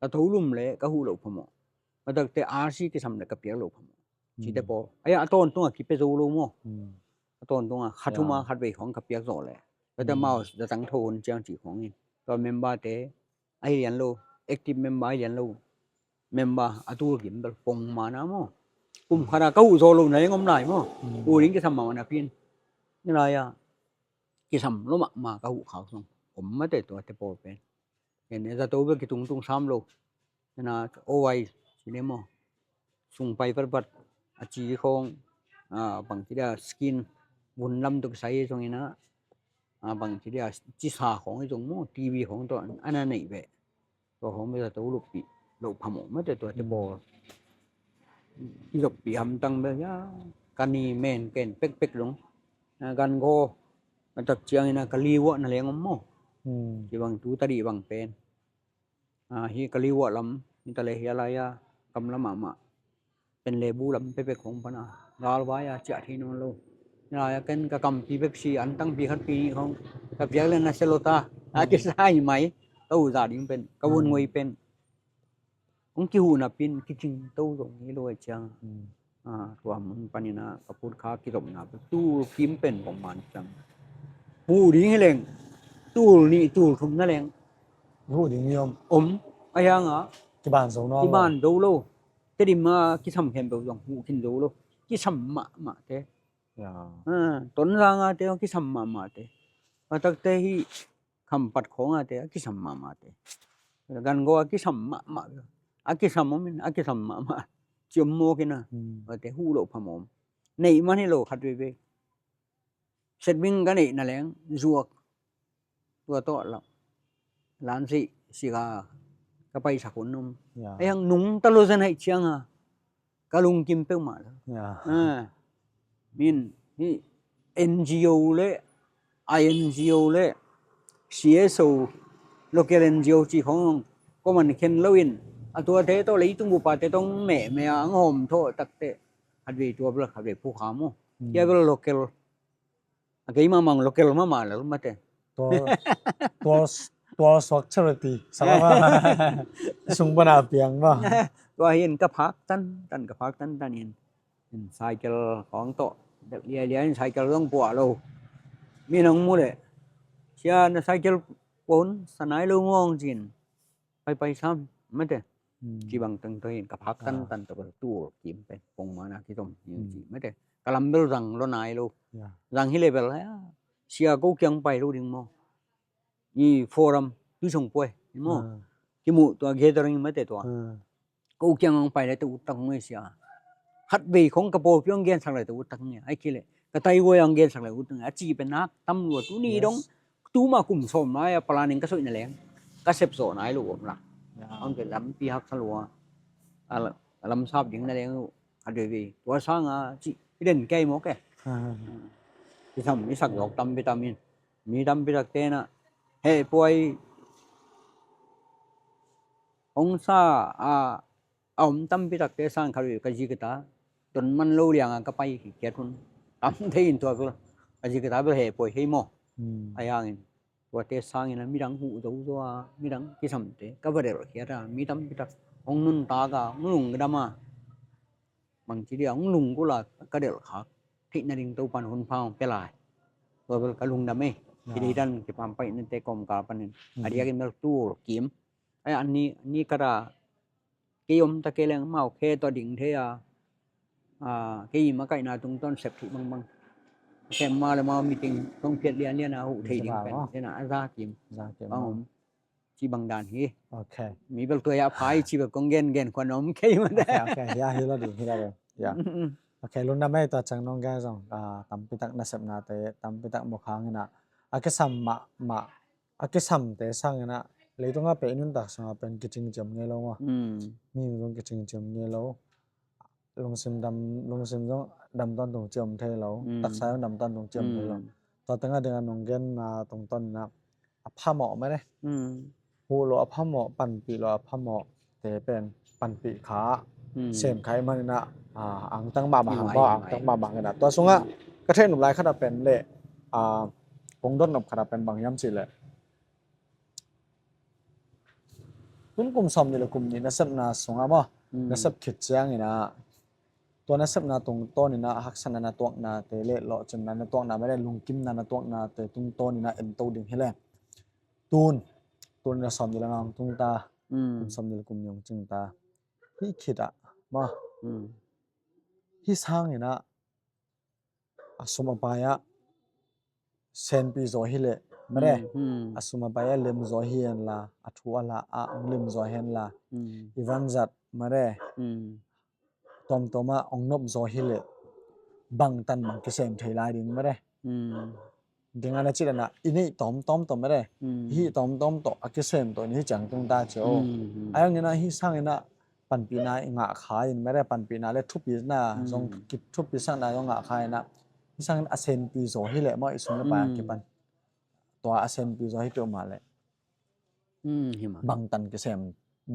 Ka tolum le ka huh lo phamawh. Matakte R C kisam le ka piak lo phamawh. Cite pawl. Ai a tawntunga kipia zo lo maw. A tawntunga khat thuma khat vei khawng ka piak zawh leh. Tua te amau zatang tho hun ciang cih khawng in. Tua member te ahi lian lo, active member ahi lian lo. Member a tul kim bel pongman a maw. Kum khat a ka huh zo lo na leng om lai maw. Huh ding kisam mahmah napi in. Ni lai a kisam lo mahmah ka huh khak zong om mate tuate pawl pen. Ken e zato bel kitungtung sam lo. Ena owai cine maw. Sung pai patpat a ci khawng, bangci dia skin vun lam tuk sai zong ina, bangci dia cisa khawng zong maw, T V khawng tawh ana neih beh. Tua khawng bel zato luppi lo phamawh mate tuate pawl. Kizoppih hamtang bel ia ka ni men ken pekpek dong. Gan gaw a tak ciang ina ka liuah na leng om maw. Ci bang tu tadih bang pen. Hi ka liuah lam hi ta le hia lai a gamla mahmah. Pen le bu lam pepek khong pana galvai a ciah thei nawn lo. Hi lai a ken ka kampi bek si an tangpi khatpi nih khong ka piak le na se lo ta. A kisa hi mai ka uh za ding pen ka vun ngoi pen. Hong kihuh napin kicing to zong hi lo a ciang. Tua mun panin a ka put kha kizopna pen tul kim pen bawngman ciang. Huh ding hi leng tul nih tul thum na leng. Huh ding hi om. Om a hiang a kiban zo nawn lo. Kiban zo lo. Tedim a kisam khempeuh zong huh khin zo lo. Kisam mahmah te. Tonzang a te kisam mahmah te. Matak te hi Khampat khawng a te a kisam mahmah te. Gan gaw a kisam mahmah. A kisam om in a kisam mahmah. Ciom mawk in a. Ate huh loh phamawh om. Neih man hi lo khat veve. Setbing ka neih na leng zuak. Tua tawh lam. Lam sih sika ka paisak hun om. A hiang nungta lo zen haih ciang a. Ka lungkim peuhmah lo. Min hi N G O le I N G O le C S O Local N G O ci khong kua man khen lo in, a tuate tawh leitung bupate tawh mehmeh a ang hawm thawh takte, khatvei tua bel khatvei phukham uh. Tia bel local a kei mahmah local mahmah lel mate. Tua, tua, tua suak charity salama sung pana piang ma. Tua hi in ka phak tantan, ka phak tantan in. In cycle khong tawh dek lialia in cycle zong puah lo. Mi nong mu leh, sia na cycle puah un, sa nai lo ngawng cin. Paipai sam mate. Ci bang teng tawh in ka phak tantan tawh ka tul kim pen pongmana kitom hi ci mate. Ka lam bel zang lo nai lo. Zang hi le bel sia ko kiang pai lo ding maw? I forum tui song puai maw? Kimuh tua gathering mate tua. Ko kiang ang pai le te uttak ngai sia. Khatvei khong ka pawlpi ang gensak le te uttak ngai. Ai kile ka taiwoi ang gensak le uttak ngai. A ci pen nak tam lua tuni dong. Tuma kum sawm lai a planning ka soihna leng ka sepsawh nai lo om la. Ang ke lampi haksa lua. A lamsap ding na leng a doi vei tua sanga ci i den kei mawk e. I sam i sak zawk tampi tam in mi tampi tak tena heh puai hong sa a a om tampi takte sang khat uh ka zi ka ta don man lo lianga ka pai hi kiat hun tam thei in tua bel ka zi ka ta bel heh puai hei maw? A yangin tuate sangin a midang huh zo zo a midang kisamte ka va delh khiat a mi tampi tak hong nuntak a hong lungdam a bangci dia hong lunggulh a ka delh khak theih nading Topan hun pha hong pia lai. Tua bel ka lungdam ei. Kideidan kipampai nate kawmkal panin a diakin bel tul kim ai an ni ni kata kei om ta kei leng mau khe tawh ding thei a kei i makaihna tungtawn sep thih bangbang sem mau le mau meeting kong phiat lianlian a huh thei ding pen tena a za kim bang om ci bang dan hi. Mi bel tua ya phai ci bel kong gen gen khuan om kei ma. Hi lo ding hi lo ding. Ok, lungdam ei tua ciang nong gen zong tampi tak nasepnate tampi tak mukhang ina a kisam mahmah a kisamte sangin ah leitung a peh i nuntak sungah pen kicing ciam ngei lo maw? Mi zong kicing ciam ngei lo. Lungsim dam, lungsim zong dam tawntung ciam thei lo. Taksa zong dam tawntung ciam thei lo. Tua tengah dingah nong genna tungtawn inah a phamawh mene. Huh lo a phamawh, panpih lo a phamawh te pen panpih kha sem kha i maninah angtang mahmah hang bau angtang mahmah ngenah tua sungah ka theih nop lai khatah pen le kong dot nop khatah pen bang hiam cihleh tun kum sawm nih le kum nih nasepna sungah maw nasep khit cianginah tua nasepna tungtawninah haksatna na tuaknate le lawhcinna na tuakna mene lungkimna na tuaknate tungtawninah ento ding hileh tun tun na sawm nih le nga hong tung ta kum sawm nih le kum nih hong cing ta. Hih khitah maw hih sanginah a sum a pai-ah senpi zaw hileh mare a sum a pai-ah lem zaw hi henla a thu a la ah hong lem zaw henla i vanzat mare tawmtawmah hong nop zaw hileh bangtan bang kisem thei lai ding mare. Dingana cih lana i neih tawmtawm tawh mare hih tawmtawm tawh a kisem tawh in hih ciang tung ta cio. A hangina hih sangina panpihna i ngah kha in mare panpihna le thupina zong thupisakna zong ngah kha ina hih sangin a senpi zaw hileh maw i sum le pai a kipan tua a senpi zaw hi peuhmah leh bangtan kisem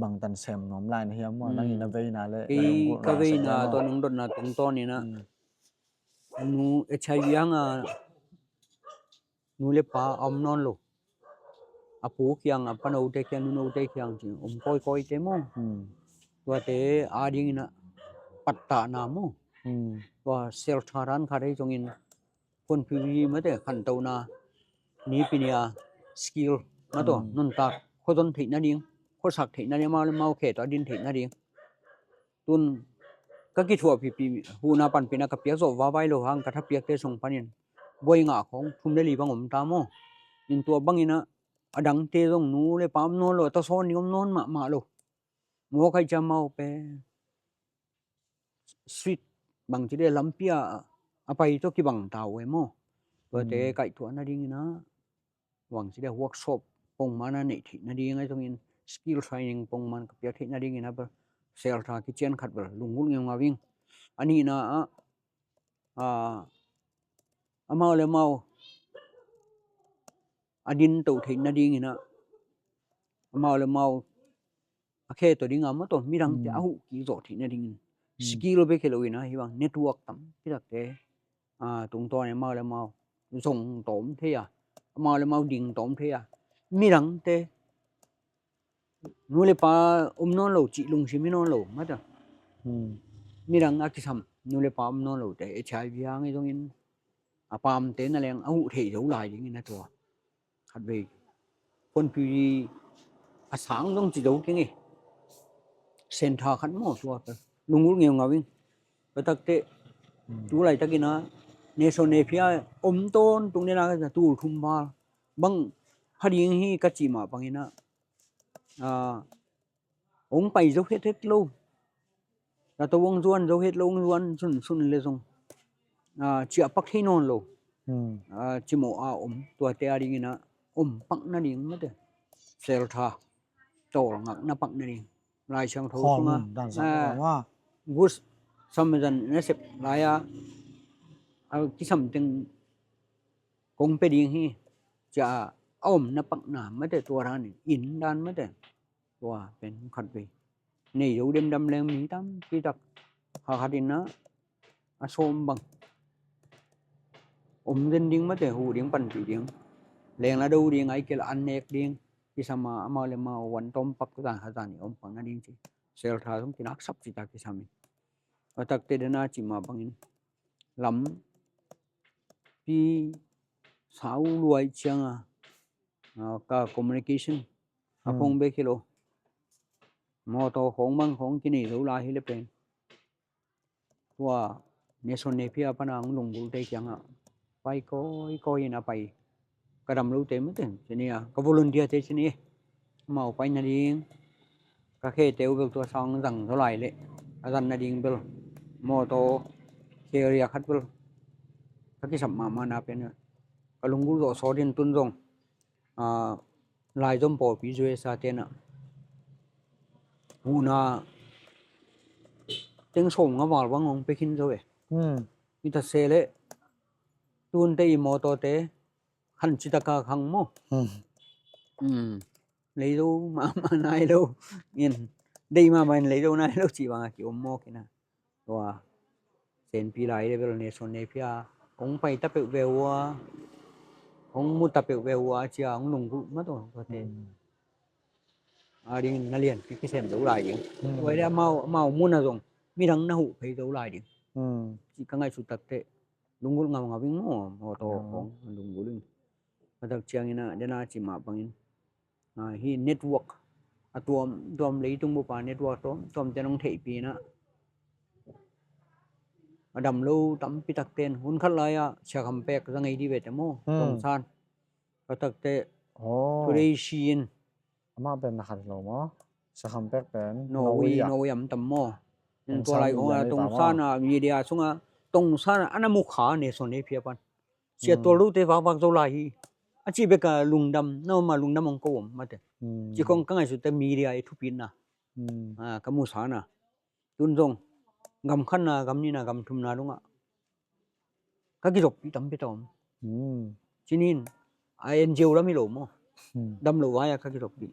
bangtan sem nuam lai na hiam maw nang i na veina le ka veina tua nung dotna tungtawn ina nu hiv hanga nu le pa a om nawn lo a pu kiang a panote kiang nunote kiang ci om kawikawite maw tuate adingina pattahna maw tua seltha dan khat hei zongin phunphipi mate khantohna nipinia skill mato nuntak khuazon theih nading khuasak theih nading mau le mau khe tawh a din theih nading tun ka kithuahpipi huhna panpihna ka piak zawh vavai lo hang ka thapiakte sung panin buai ngah khawng thum le li bang om ta maw? In tua bangina a dangte zong nu le pa om nawn lo a tasawn ding om nawn mahmah lo. Mawkai cia mau pen street bangci le lampi a a pai tawh kibang ta uh e maw? Tuate kaihtuah nadingina bangci le workshop pongmana neih theih nading ahi zongin skill training pongman ka piak theih nadingina bel seltha kician khat bel lunggulh ngeungau ing. A nihna ah amau le mau a din toh theih nadingina amau le amau a khe tawh ding a maw tawh midangte a huh kik zawh theih nadingin skill bek hi lo in a, hih bang network tampi takte tungtawn in amau le amau zong tawm thei a, amau le amau ding tawm thei a, midangte nu le pa om nawn lo cih lungsim hi nawn lo mate. Midang a kisam nu le pa om nawn lote H I V hang hi zongin a paamte na leng a huh thei zo lai dingin a tua khatvei phonpi a sang zong ci zo keng e. Sentha khat maw tua ka lunggulh ngeungau ing. Tua takte tu laitakin a nation nephia om tawntung nena ka tul thum val bang pha ding hi ka cih mah bangin a hong pai zo hethet lo. Tua tawh hong zuan zo het lo, hong zuan sunsun le zong ciah pak thei nawn lo. Cimawh a om tuate a dingin a om pak nading mate. Seltha tawlngakna pak nading. Lai Siangtho sunga gus samzan nasep lai-a a kisam teng kong pia ding hi. Cia a omna pakna mate tua dan in dan mate. Tua pen khatvei nei zo demdam leng mi tampi tak kha khat in a a sawm bang om den ding mate, huh ding panpih ding leng la do ding ai kei la an nek ding kisam a amau le amau van tawm pak zan khat zan i om pak nading ci. Seltha zong kinaksap ci ta kisam in. A takte dena cih mah bangin lam pi sau luai cianga ka communication a phone bek hi lo. Mawtaw khawng bang khawng kinei zo lai hi le pen tua nation nephia pana hong lunggulte kiangah pai kawikawi in a pai. Ka dam lote mate ci ni a, ka volunteer te ci ni. Amau pai nading ka khete uh bel tua sang zang zaw lai leh a zan nading bel mawtaw carrier khat bel ka kisap mahmah na pen ka lunggulh zawh sawt in tun zong laizom pawlpi U S A tenah huhna teng sawmnga val bang hong pia khin zo e. Hi ta se leh tunte i mawtawte khan citaka khang maw? Leizo mahmah nai lo in, deih mahmah in leizo nai lo cih banga ki om mawk ina. Tua senpi lai le bel nation nephia hong pai ta peuh ve ua, hong mu ta peuh ve ua cia hong lunggulh mah tua tuate a dingin na lianpi kisem zo lai ding. Tua hi le amau amau muna zong midang na huh phei zo lai ding. Cih ka ngaihsut takteh lunggulh ngamngam ing maw, mawtaw khawng lunggulh ing. Ka tak ciangin a dena cih mah bangin hi network a tuamtuam leitung bupa network tuamtuamte nong theihpi inah a dam lo tampi takten hun khat lai-ah Sia Kham Pek za ngei dih vete maw? Tongsan ka takte Today C N amah pen na khat lo maw? Sia Kham Pek pen Norway, Norway am tam maw? Tua lai khawng a Tongsan a media sunga Tongsan a na mukha nation nephia pan sia tual lote vakvak zo lai hi. A cih beka lungdam na om a lungdam hong ko om mate. Ci khawng ka ngaihsutte media i thupitna ka musana. Tun zong gam khatna, gam nihna, gam thumna dongah ka kizoppih tampi ta om. Cinin a N G O lam hi lo maw? Dam lo vai-a ka kizoppih.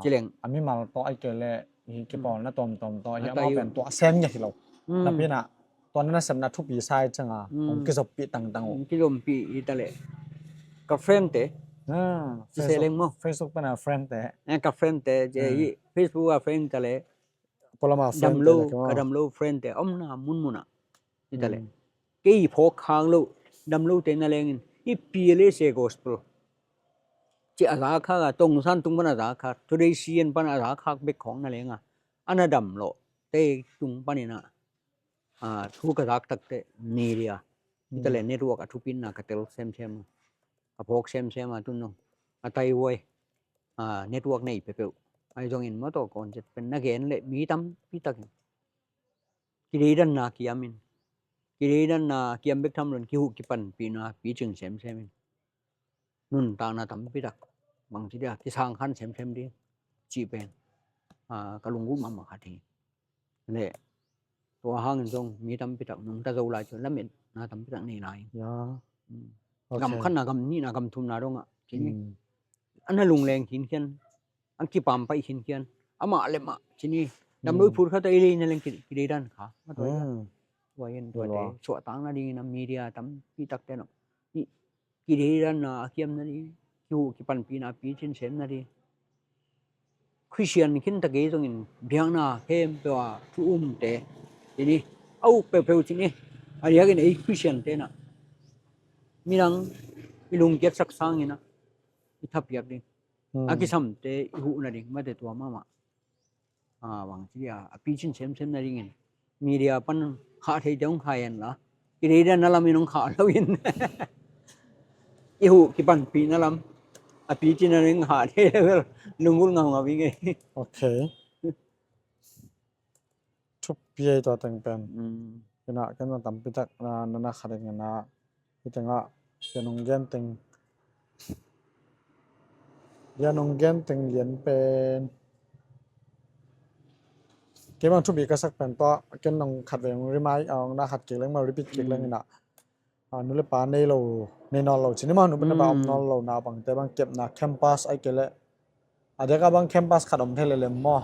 Cileng a mimal tawh ai kei leh hi kipawlna tawmtawm tawh hi amau pen tuah sem ngiat hi lo. Napinah tua na nasepna thupi sai cianga hong kizoppih tangtang uh. Kizoppih hi taleh ka friend te ci se leng maw? Facebook pana friend te. Ka friend te ci hi Facebook a friend taleh dam lo, ka dam lo friend te omna munmunah hi taleh kei phawk khak lo dam lote na lengin hi P L S A gospel ci a za khak a Tongsan tung pana za khak, Today C N pana za khak bek khawng na lenga a na dam lawh te tung paninah thu ka zak takte media hi taleh network a thupitna ka tel semsem a, ka phawk semsem a tun zong a taihuai network nei pepeuh ai zongin mawtaw kawn zet pen na gen leh mi tampi takin kideidanna kiamin kideidanna kiam bek tham loin kihuh kipanpihna picing semsemin nuntakna tampi tak bangci dia kisang khan semsem ding cih pen ka lunggulh mahmah khat hi. Le tua hangin zong mi tampi tak nungta zo lai cu lametna tampi tak nei lai. Gam khatna, gam nihna, gam thumna dongah a na lungleng khinkhian ang kipam pai khinkhian. Amah le mah cini damloi phut khat a i lei na leng kidei dan kha. Tua in tuate suahtak nadingin a media tampi takte no kidei dan na a kiam nading, kihuh kipanpihna picin sem nading. Khristian khin ta kei zongin biakna khempeuh a thu umte cini a uk peuhpeuh cini a diakin ei Khristian tenah midang i lungkiatsak sangin ah i thapiak ding a kisamte i huh nading mate tua mahmah. Bang ci dia a picin semsem nadingin media pan khah theite hong khah hen la kidei dan na lamin hong khah loin i huh kipanpihna lam a picin nading khah thei level lunggulh ngaungau i ngei. Ok. Thupi ei tua teng pen. Ina ken na tampi tak na na khat ing ina hi tengah ken hong gen teng ken hong gen teng lian pen. Kei bang thupi ka sak pen tua ken nong khat ve hong remind hong na khat kik leng ma repeat kik leng ina. Nu le pa nei lo nei nawn lo cini ma nu le pa om nawn lo na bangte bang kepna campus ai kei leh a deka bang campus khat om thei lelem maw?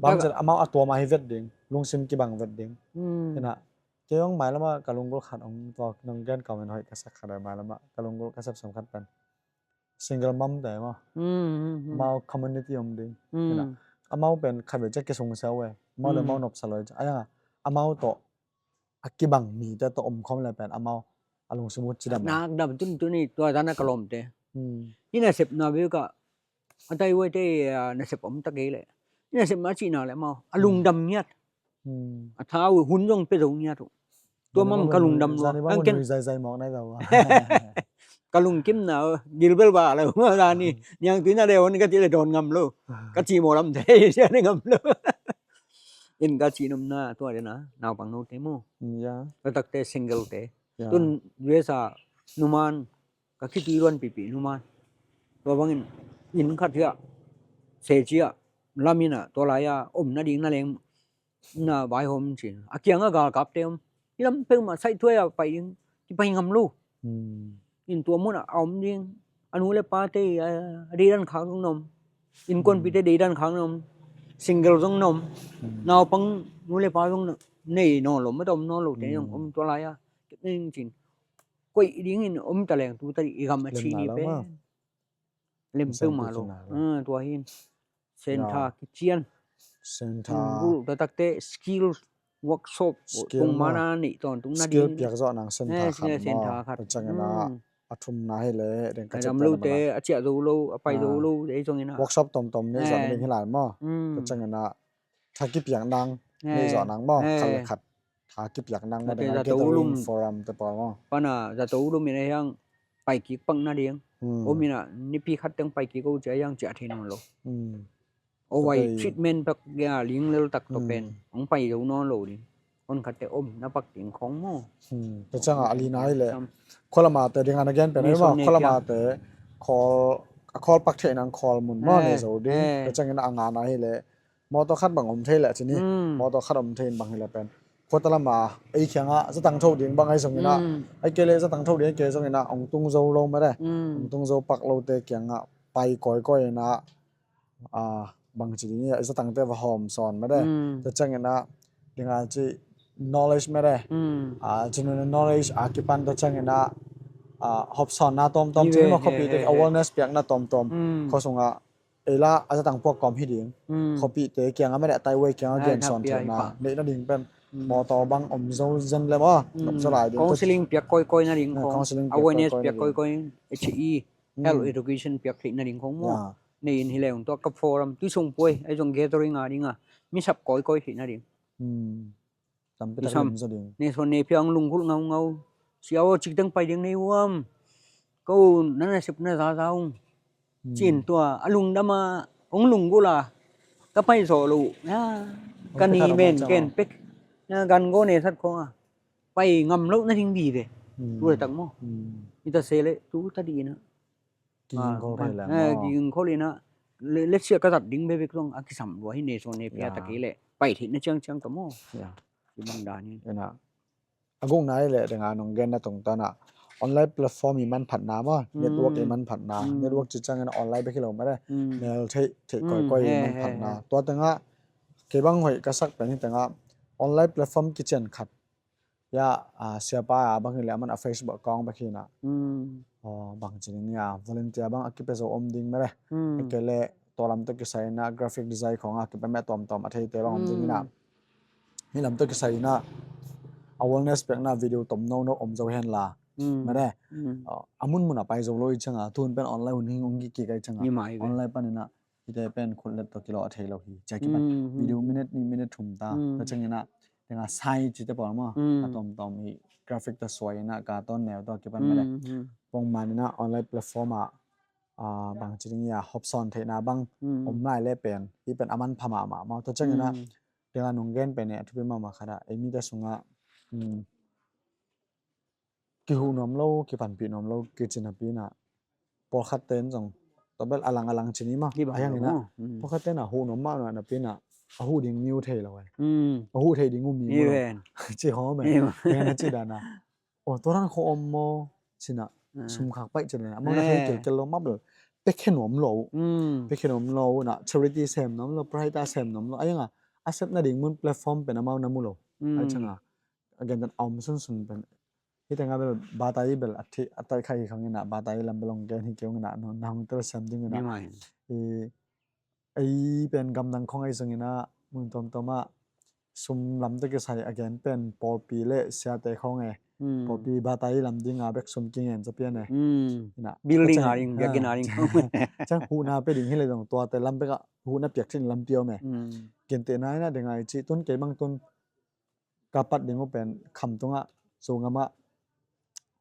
Bang cin amau a tuam ahi vet ding lungsim kibang vet ding. Ina kei hong mailama ka lunggulh khat hong tua nong gen comment hoih ka sak khat a mailama ka lunggulh ka sepsem khat pen single mom te maw? Amau community om ding. Ina amau pen khat ve cia kisung siau ve amau le amau nopsa loi cia ayanga amau tawh a kibang mite tawh om khawm le pen amau a lungsim uh cidam. Nak dam tuntun i tua zana ka lawmte. I nasepna bek ah a tai uaite nasep om ta kei leh i nasepna cihna le amau a lungdam ngiat. A tha uh hun zong pia zo ngiat uh. Tua mam ka lungdam lo. Ka lungkimna gilbel ba lo ma zani niang tuina le hon ka cih le dawn ngam lo. Ka cih mawlam thei sia ne ngam lo. In ka cih nopna tua dena naupang note maw? Taktakte single te tun U S a numan ka khitui luan pipi numan tua bangin in khat hiah se ciah lamin ah tua lai-a om nading na leng na vaihawm cin a kiangah galkapte om i lam peuhmah saih thuai-ah pai ding kipai ngam lo. In tua munah a om ding a nu le pate a deidan khak zong na om. Innkuanpite deidan khak na om. Single zong na om. Naupang nu le pa zong nei nawn lo mata om nawn lote zong om tua lai-a kep ding cin koih dingin om ta leng tu ta dih i gam a cih ni pen. Lem peuhmah lo. Tua hin sentha kician. Sentha. Taktakte skill workshop tung mana neih tawntung nading. Skill piak zawh nang sentha khat. Sentha khat. Tua ciangin a thumna hi leh deng ka cih lote a ciah zo lo a pai zo lo ei zongin a workshop tomtom neih zawh nading hi lai maw? Tua ciangin a tha kipiak nang neih zawh nang maw? Khat le khat tha kipiak nang maw? Deng a gathering forum te pawl maw? Pana zato lumin a hiang paikik pak nading. Om ina nipi khat teng paikik o cia hiang ciah thei nawn lo. Owai treatment pak ling lel tak tawh pen hong pai zo nawn lo ding. Hon khatte om na pak ding khong maw? Tua ciangah a lina hi leh khualamate dingah na gen pen maw? Khualamate khawl a khawl pak theih nang khawl mun maw? Nei zo ding. Tua ciangin a ngana hi leh mawtaw khat bang om thei leh cini. Mawtaw khat om thei in bang hi leh pen khuata lama ei kiangah zatang tho ding bang ahi zongin ah ai kei leh zatang tho ding ahi kei zongin ah hong tung zo lo mede. Hong tung zo pak lote kiangah pai kawikawi in ah bangci ding i zatangte va hawm sawn mede. Tua ciangin ah dingah ci knowledge mede. Cinun knowledge a kipan tua ciangin ah hopsawnna tawmtawm cini maw khuapite awareness piakna tawmtawm khua sungah ei la a zatang puak kawm hi ding. Khuapite kiangah mede a taiwei kiangah gensawn theihna neih nading pen mawtaw bang om zo zen le maw? Nop zo lai ding. Counseling piak kawikawi nading khong awareness piak kawikawi H E health education piak theih nading khong maw? Nei in hi leng tua ka forum tuisung puai ai zong gathering a dinga misap kawikawi theih nading. Tampi tak lem zaw ding. Nesuan neipia hong lunggulh ngaungau. Sia aw cikteng pai ding nei uam. Ko na nasepna zaza ung. Cin tua a lungdama hong lunggulh a ka pai zawh loh ka ni men ken pek. Gan gaw nesat khong a pai ngam loh nading vive. Tu le tak maw? I ta se leh tu ta dih na. Kiging khol thei leh maw? Kiging khol in ah let's say ka zat ding bekbek zong a kisam lua hi. Nesuan neipia ta kei leh pai theihna ciangciang ta maw? Ci bang dan hi. Ina a gukna hi leh deng a nong genna tungtan ah online platform i manphatna maw, network i manphatna, network ci ciangin online bek hi lo mah de, mel theih theih koikoi i manphatna. Tua tengah kei bang hoih ka sak pen hi tengah online platform kician khat ya, a, siapa a bang hi le a man a Facebook account bek hi na. Aw, bang ci ding ya, volunteer bang a kipia zo om ding mah de. A kei le tua lam tawh kisai na graphic design khong a kipia mah tuamtuam a theite bang om ding hi na. Hi lam tawh kisai na awareness pekna video tom nono om zo hen la. Mah de. Aw, a munmun a pai zo lo i cianga, tun pen online hun hing ung kik kik a i cianga. Online panin a hite pen khut let tawh kilawh a thei lo hi. Cia kipan video minute ni minute thum ta. Ta ciangin a tenga sai cite pawl maw, a tawmtawm hi graphic tawh suai in a ka tawn neu tawh kipan mah de. Pongman in a online platform ah, a, bang ci ding ia, hopsawn theihna bang om lai le pen hi pen a manpha mahmah maw. Ta ciangin a tenga nong gen pen e a thupi mahmah khat a, ei mite sungah kihuh nuam lo, kipanpih nuam lo kici napi in a, pawlkhat ten zong tua bel a lang a lang ci ni maw. A hiangin a pawlkhat ten a huh nuam mah nuam napi in a, a huh ding mi uh thei lo e. A huh thei ding uh mi mu lo ci hawm e. Hiangin a ci dan a, aw, tua dan khawh om maw ci na, sum khak paih ci na, amau na thei kilkel lo mah bel, pekhe nuam lo. Pekhe nuam lo na, charity sem nuam lo, pride a sem nuam lo. A hianga a sepna ding mun platform pen amau na mu lo. A hianga a gen dan a om sunsun pen. Hi tenga bel batai bel a thei a tai khai hi khang in a, batai lam bel ong gen hi kei ung in a, na hong tel sem ding in a. Ei pen gamdang khong ei zong in a, mun tawmtawm ah sum lam tawh kisai a gen pen pawlpi le siate khong e. Pawlpi batai lam ding a bek sum kingen za pian e. Building a ding, biakinn a ding. Ciang huhna pe ding hi le zong tuate lam bek ah huhna piak thin lampi om e. Gentehna in a ding a i ci tun kei bang tun ka pat ding uh pen kham tungah, Zogam ah,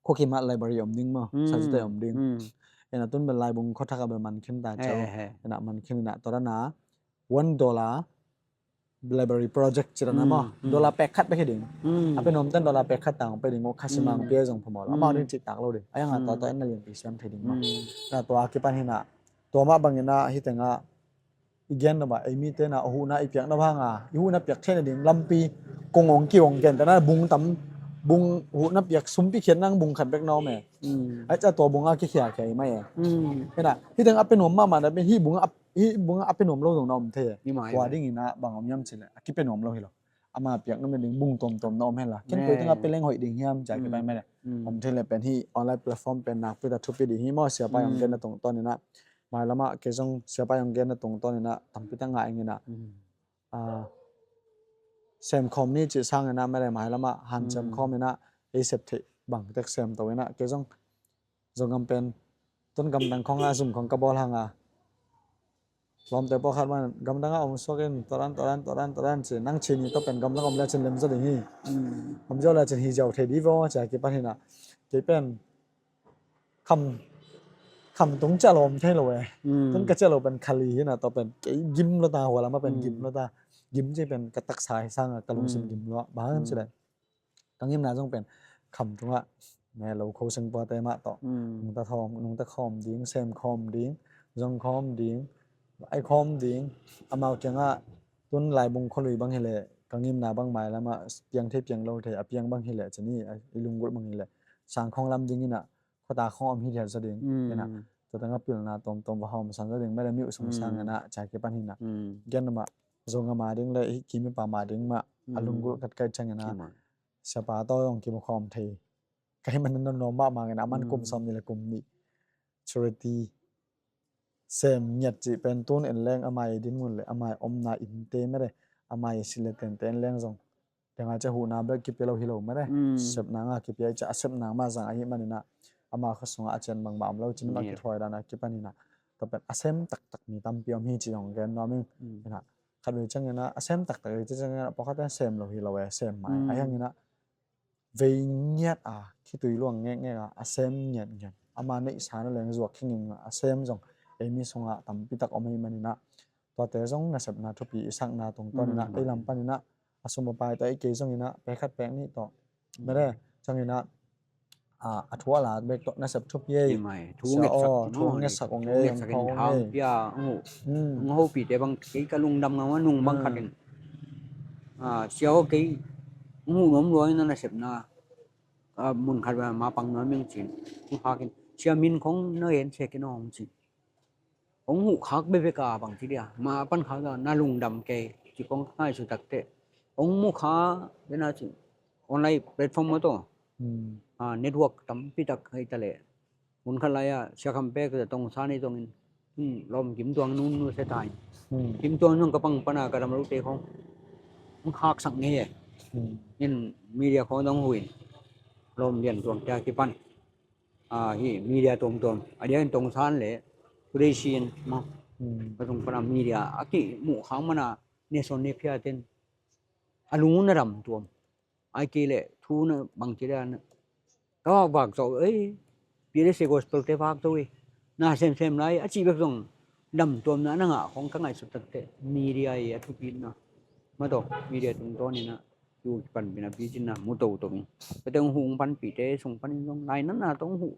khuakim ah library om ding maw, sazite om ding. Ena tun bel laibung khuathak ah bel man khin ta ciau. Ena man khin ina tua dana one dollar library project ci dana maw. Dollar pek khat bek hi ding. A pe nuam ten dollar pek khat tang pe ding uh, khasimang pia zong phamawh lo. Amau ding cihtak lo ding. A iang a tua tua en na lianpi siam thei ding maw. Na tua kipan hina tua mah bang ina hi tenga i gen nop a, ei mite na huhna i piakna banga i huhna piak theihna ding lampi kong ong ki ong gen tana bung tam, bung huhna piak sumpi khiat nang bung khat bek na om e. Ai ca tua bunga kikhia khia i mai e. Hena hi teng a pe nuam mahmah na pen hi bunga a, hi bunga a pe nuam lo zong na om thei e. Tua ding ina bang om hiam cih leh a kipe nuam lo hi lo. Ama piak nuam ding bung tuamtuam na om hen la. Ken koi teng a pe leng hoih ding hiam ca kipai mai le. Om thei le pen hi online platform pen nakpi ta thupi ding hi maw, siapa i ong gen na tungtawn ina. Mailam ah kei zong siapa i ong gen na tungtawn ina tampi ta ngah ing ina. Sem khawm ni cih sang ina mele mailam ah han sem khawm ina ei sep theih bang tek sem to ina kei zong Zogam pen tun gamdang khong a zum khong ka bawl hanga lawmte pawlkhat man gamdang a om suak in tua dan tua dan tua dan tua dan ci nang ci ni tawh pen gamdang om le cin lem zaw ding hi. Om zaw le cin hi ziau thei di vaw cia kipan hina kei pen kham, kham tung cia lawm thei lo e. Tun ka cia lo pen khali hina tawh pen kei gim lo ta, hua lam a pen gim lo ta. Gim ci pen ka taksa hi sanga ka lungsim gim lo a bang hang ci le ka ngimna zong pen kham tungah ne lo kho seng puate mah tawh nungta khawm, nungta khawm ding, sem khawm ding, zong khawm ding, ai khawm ding. Amau kiangah tun laibung khualui bang hileh ka ngimna bang mailamah piang thei piang lo thei a piang bang hileh cini i lunggulh bang hileh sang khawng lam ding inah khuata khawng om hi thiat zaw ding inah tua tengah pilna tawmtawm va hawmsan zaw ding mele miuh sungsang inah ca kipan hinah gen mah zong a ma ding le hih kimipa ma ding mah a lunggulh katkai ciang inah siapa tawh zong kimukhawm thei. Ka hih manin nonnom mahmah ngen a man kum sawm nih le kum nih charity sem ngiat cih pen tun en leng amai dinmun le amai omna innte mede amai silh le tente en leng zong dengai cia huhna bek kipia lo hi lo mede sepna nga kipia i cia a sepna ma zang ahih maninah ama khuasungah a cian bangmah om lo cin mah kithuai dana kipaninah tua pen a sem taktak mi tampi om hi ci zong gen nuam ing. Inah khat vei cianginah a sem taktak vei cianginah pawlkhat sem lo hi lo e sem mai a hianginah vei ngiat a khitui luang ngekngek a a sem ngiatngiat ama neihsa na leng zuak khingin a sem zong eimi sungah tampitak om ahih maninah tuate zong nasepna thupi i sakna tungtawninah ei lam paninah a sum a pai tawh ei kei zonginah pek khat pek nih tawh mede cianginah a thu a la bek tawh nasep thupi ei. Thu ngetsak ong ei, hong pia ong uh. Ong hopite bang kei ka lungdam ngam a nung bang khatin sia aw kei ong huh nuam lua ina nasepna ah, mun khat ah ma pang nuam ing cin. Hong khak in, sia min khong na gen sek in aw hong ci. Hong huh khak bekbek a bang ci dia, ma pan khak a na lungdam kei ci khong ka ngaihsut tak teh. Hong mu kha, bena ci online platform mah tawh. Hmm. Ah, network tampi tak hei ta leh. Hun khat lai-ah Sia Kham Pek, Tongsan hi zongin, hmm, lawm Kim Tuang nung nu se tai. Hmm. Kim Tuang nung ka pang pana ka dam lote khong hong khaksak ngei e. Hmm. In media khong dong huin lawm Lian Tuang tia kipan, ah, hi media tuamtuam, a diakin Tongsan le Kureisin ma, hmm, ka tung pana media a kimuh khak mana Nelson Napier ten a lung un a dam tuam. Ai kei leh thu na bang ci dan ka vak vak zo ei, P L S A gospel te vak zo ei, na semsem lai a cih bek zong dam tuamna na ngah khong ka ngaihsut tak teh. Media i a thupitna mah tawh, media tungtawn in ah kiu kipanpihna picinna mu toto in, ka teng hong panpihte sung panin zong lai natna tawh hong huh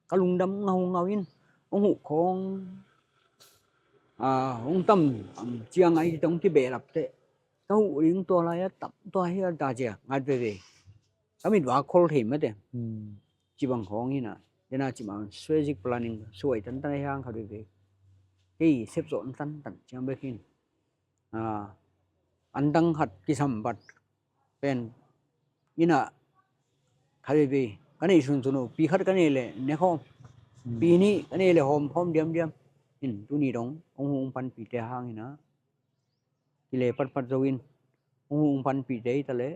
ka lungdam ngaungau in, hong huh khong, ah, hong tam, am, ciang ai tawh hong kibehlap teh. Ka huh ding tua lai-ah tam tua hi a ta cia ngat veve. Ka mit va khol thei mate. Hmm. Ci bang khawng hi na. Dena ci bang strategic planning suai tantan a hiang khat veve. Kei sep zawh tantan ciang bek hin. Ah, an dang khat kisam bat pen. Ina khat veve. Ka neih sunsun uh. Pi khat ka neih leh ne khawm. Hmm. Pi nih ka neih leh hawm khawm diamdiam. In tuni dong hong hong panpihte hang ina. Kile patpat zo in hong huh hong panpihte hi ta leh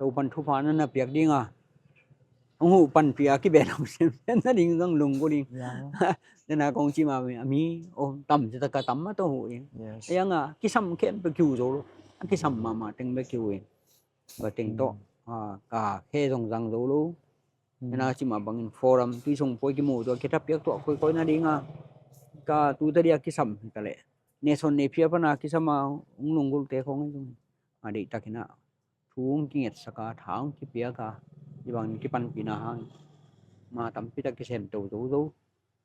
Topan thupha na na piak ding a, hong huh panpih a kibehlap semsem na ding zong lunggulh ing. Ya. Dena kong ci ma a mi, oh, tam ci ta ka tam mah tawh huh ing. Yes. A yang a kisam khempeuh kihuh zo lo. A kisam mahmah teng bek kihuh ing. Ka teng tawh, hmm, ah, ka khe zong zang zo lo. Hmm. Ena ci mah bangin forum tui sung puai kimu tua kithapiak tua koikoi na ding a, ka tu ta dia kisam hi ta leh. Nelson Napier pana kisam a hong lunggulhte khawng hi zong a deihtakin ah thu hong kingetsak a, tha hong kipiak a, hi bangin kipanpihna hang ma tampi tak kisem toto zo.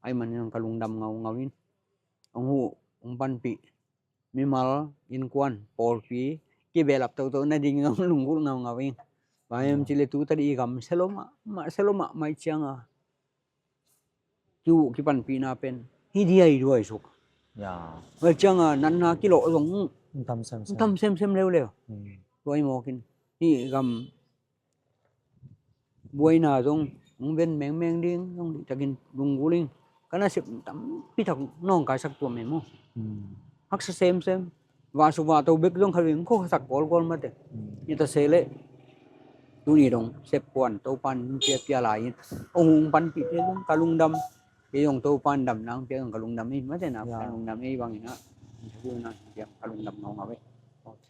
Ai manin ka lungdam ngaungau in hong huh hong panpih mimal, innkuan, pawlpi kibehlap toto na ding zong lunggulh ngaungau ing. Bang hiam, hmm, ci leh tu ta dih i gam sia lo mahmah, sia lo mahmah i ciang a kihuh kipanpihna pen hi dia i duai suk. Ya. Tua ciang a natna kilawh zong tam semsem, tam semsem leuleu. Hmm. Tua i mawkin hih gam buaina zong hong ven mengmeng ding zong deihtakin lunggulh ing. Ka nasep tampi tak nawngkaisak tuam e maw. Hmm. Haksa semsem. Vahsuk vahto bek zong khat vei hong khawksak kawlkawl mate. Hmm. Hi ta se leh tuni dong sep kuan Topan hong piapia lai in hong hong panpihte zong ka lungdam. Kei zong Topan damna hong piak zong ka lungdam ei mate na, ya, ka lungdam ei bangin ah. Ka lungdam ngaungau ei. Ok.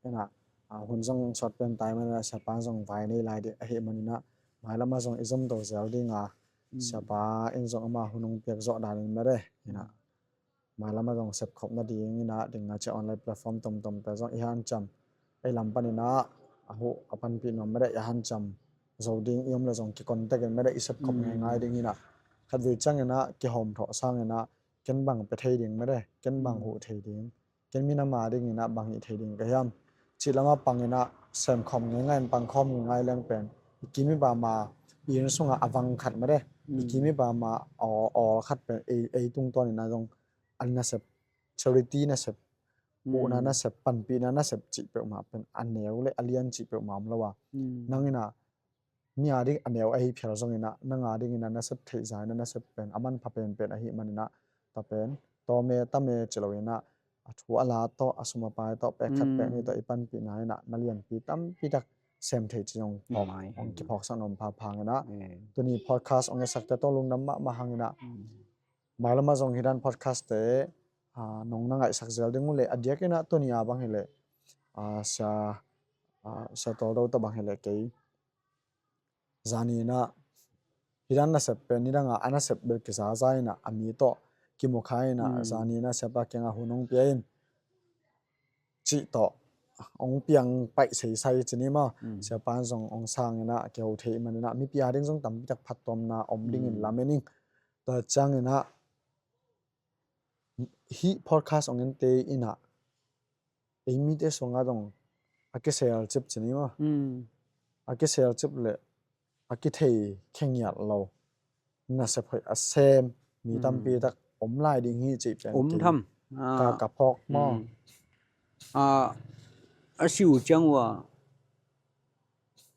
Ina, ah, hun zong sawt pen tai manin ah, siapa zong vai nei lai ding ahih manin ah, mailam ah zong i zom to zel ding a, hmm, siapa in zong ama hun hong piak zawh dan in mare. Ina, hmm, mailam ah zong sepkhop nading ina, ding a ci online platform tomtom te zong i hanciam, ei lam panin ah, a huh a panpih nuam mare, i hanciam zo ding i om le zong kikontek in mare, i sepkhop, hmm, ngaingai ding ina, khat vei ciang ina kihawm thawh sang ina, ken bang pia thei ding mare, ken bang, hmm, huh thei ding. Ken minam a dingin ah bang hih thei ding ka hiam? Cih lamah pangin ah semkhawm ngeingai in pangkhawm ngeingai leng pen i kim i pam a, i inn sungah a vang khat mate, i kim i pam a aw, awl khat pen ei, ei tungtawnin ah zong an nasep, charity nasep, uhna nasep, panpihna nasep cih peuhmah pen a neu le a lian cih peuhmah om lo a. Nangin ah mi a ding a neu ahi phial zongin ah, nang a dingin ah na sep theih zah in ah na sep pen a manpha penpen ahih manin ah, ta pen tawm e, tam e ci loin ah, a thu a la tawh, a sum a pai tawh, pek khat pek nih tawh i panpihna in ah na lianpi tampi tak sem thei ci zong hong kiphawksak nuam pha phang in ah, tuni podcast hong etsakte tawh lungdam mahmah hang in ah, mailam ah zong hi dan podcast te, ah, nong na ngaihsak zel ding uh leh, a diakin ah tuni a bang hi leh, ah, sia, ah, sia Tawldo tawh bang hi leh kei zani in ah hi dan nasep pen nidang a a nasep bel kizaza in ah a mi tawh kimu kha in ah, zani in ah siapa kiangah hun hong pia in cih tawh hong piang paih seisai ci ni maw. Siapa in zong hong sang in ah kiho thei manin ah mipi a ding zong tampi tak phattuamna om dingin lamen ing. Tua ciangin ah hih podcast hong ente in ah ei mite sungah zong a kisel cip ci ni maw. A kisel cip leh a kithei khengiat lo nasep hoih a sem mi tampi tak om lai ding hi cih pen om kei tham. Ka, ah, ka phawk maw? Mm. Ah, a si uh ciang uh a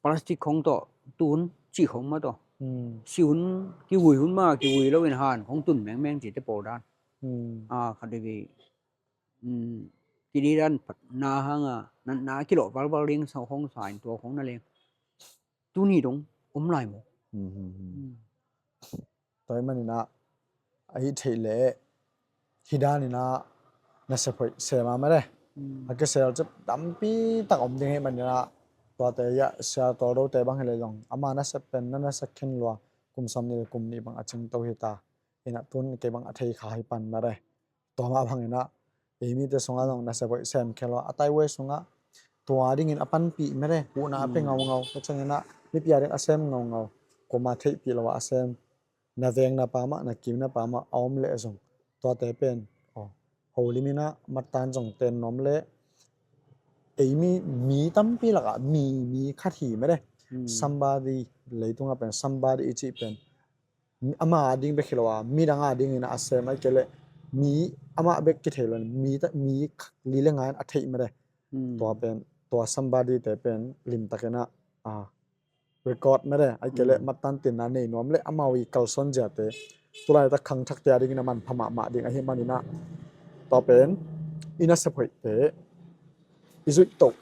plastic khong tawh tun cih khong mah tawh. Mm. Si hun, kivui hun mah, kivui loin han khong tun mengmeng cihte pawl dan. Mm. Ah, khat veve, mm, kidih dan phatna hanga natna kilawh valval ding sa khong sa in tua khong na leng tuni dong om lai maw? Mm, mm, mm. Mm. Tua ahih maninah, ahih theih leh hih daninah nasep hoih sem a mare. Mm. A kisel cep tampi tak om ding ahih maninah, tuate hiah sia tawldote bang hileh zong ama nasep pen na nasep khin lua, kum sawm nih le kum nih bang a cingto hita. Inah tun kei bang a thei kha hi pan mare. Tua mah banginah ei mite sungah zong nasep hoih sem khia lo a, a Taiwan sungah tua dingin a panpih mede, huhna a pia ngaungau. Tua cianginah mipi a ding a sem ngaungau, kuama theihpih lo a a sem, na veng na pa mah, na kim na pa mah a om leh zong tuate pen, aw, holiminah mattan zong ten nuam leh ei mi, mi tampi lakah mi, mi khat hi mede. Hmm. Somebody, leitungah pen somebody i cih pen ama a ding bek hi lo a, midang a dingin a sem, ahih kei leh mi amah bek kithei lo, mi ta, mi li le nga in a theih mede. Hmm. Tua pen, tua somebody te pen limtakinah, a, record mede, ahih kei leh mattan tinna nei nuam leh amau i kalsuan ziate tulaitak khangthakte a dingin a manpha mahmah ding ahih maninah, tua pen i nasep hoihte i zuih toh,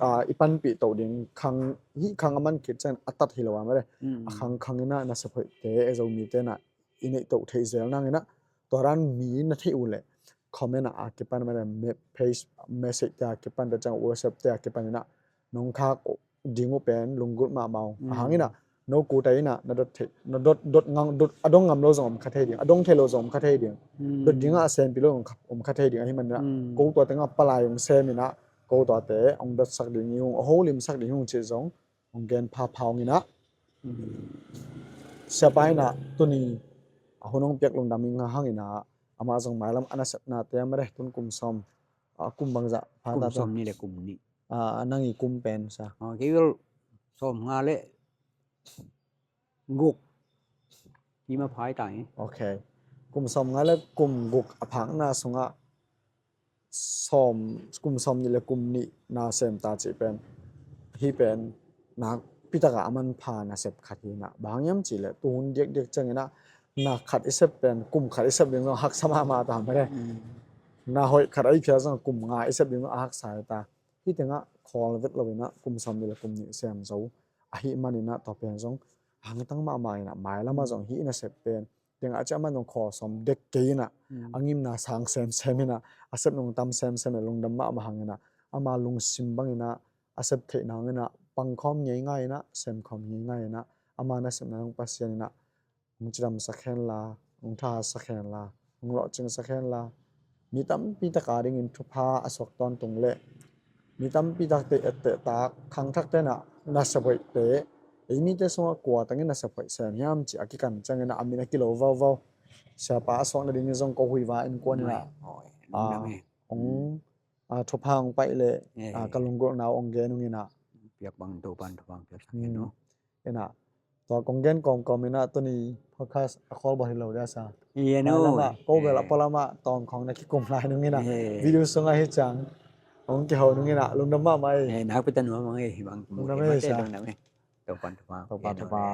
ah, i panpih toh ding khang, hih khang a man khit ciangin a tat hi lo a mede. Mm. A khang khanginah nasep hoihte e Zomite inah i neih toh theih zel nanginah tua dan mi na theih uh leh comment ah a kipan mede, me-, page message te a kipan, tua ciang WhatsApp te a kipaninah nong khak ding uh pen lunggulh mahmah uh. Mm. Ahanginah no kute inah na dot thei, na dot, dot ngang, dot, a dong ngam lo zong om kha thei ding, a dong thei lo zong om kha thei ding. Mm. Dot dingah a sempi lo zong om kha thei ding ahih maninah, mm, ko tua tengah palai hong seminah, ko tuate hong dotsak ding hi ung, a holimsak ding hi ung cih zong hong gen phapha unginah. Mm. Siapa inah tuni a hun hong piak lungdam ing hanginah, amah zong mailam a nasepnate a mede, tun kum sawm, a, kum bangzah pha ta tun? Kum sawm nih le kum nih. Ah, nang i kum pen sa? Ah, kei bel sawm nga le guk. Kima phai ta hi. Ok. Kum sawm nga le kum guk a phakna sungah sawm, kum sawm nih le kum nih na sem ta cih pen, hih pen nakpi takah a manpha nasep khat hinah. Bang hang hiam cih leh tuhun diakdiak cianginah na khat i sep pen kum khat i sep ding zong a haksa mahmah ta mede. Mm. Na hoih khat a i phial zong kum nga i sep ding zong a haksa hi ta. Hih tengah khawl vet loinah kum sawm nih le kum nih sem zo ahih maninah tua pen zong hangtang mahmah inah mailamah zong hih nasep pen tengah ciah man zong khawl sawm dek kei inah, mm, a ngimna sang semsem inah, a sep nung tam semsem inah lungdam mahmah hanginah, ama lungsim banginah a sep theih nanginah pangkhawm ngeingai inah, semkhawm ngeingai inah, ama nasepna zong Pasian inah hong cidamsak henla, hong thahatsak henla, hong lawhcingsak henla, mi tampi tak a dingin thupha a suak tawntung leh mi tampi takte etteh tak, khangthakte inah nasep hoihte ei mite sungah kua tangin nasep hoih sem hiam cih a kikan cianginah a min a kilo vauvau Siapa a suak nadingin zong ko huiva innkuan inah, ah, hong, ah, thupha hong paih leh, ah, ka lunggulhna uh hong gen unginah. Piak bang Topan thupha hong piaksak hen uh. Inah tua kong gen kawmkawm inah tuni podcast a khawl bawh hi lo dia sa. Iya no. Mailamah ko bel a pualamah tawngkhawng na kikum lai nunginah, video sungah hi ciang hong kiho nunginah lungdam mahmah ei. Eh, nakpi ta nuam hong ei, hi bang lungdam ei sa. Lungdam ei. Topan thupha. Topan thupha.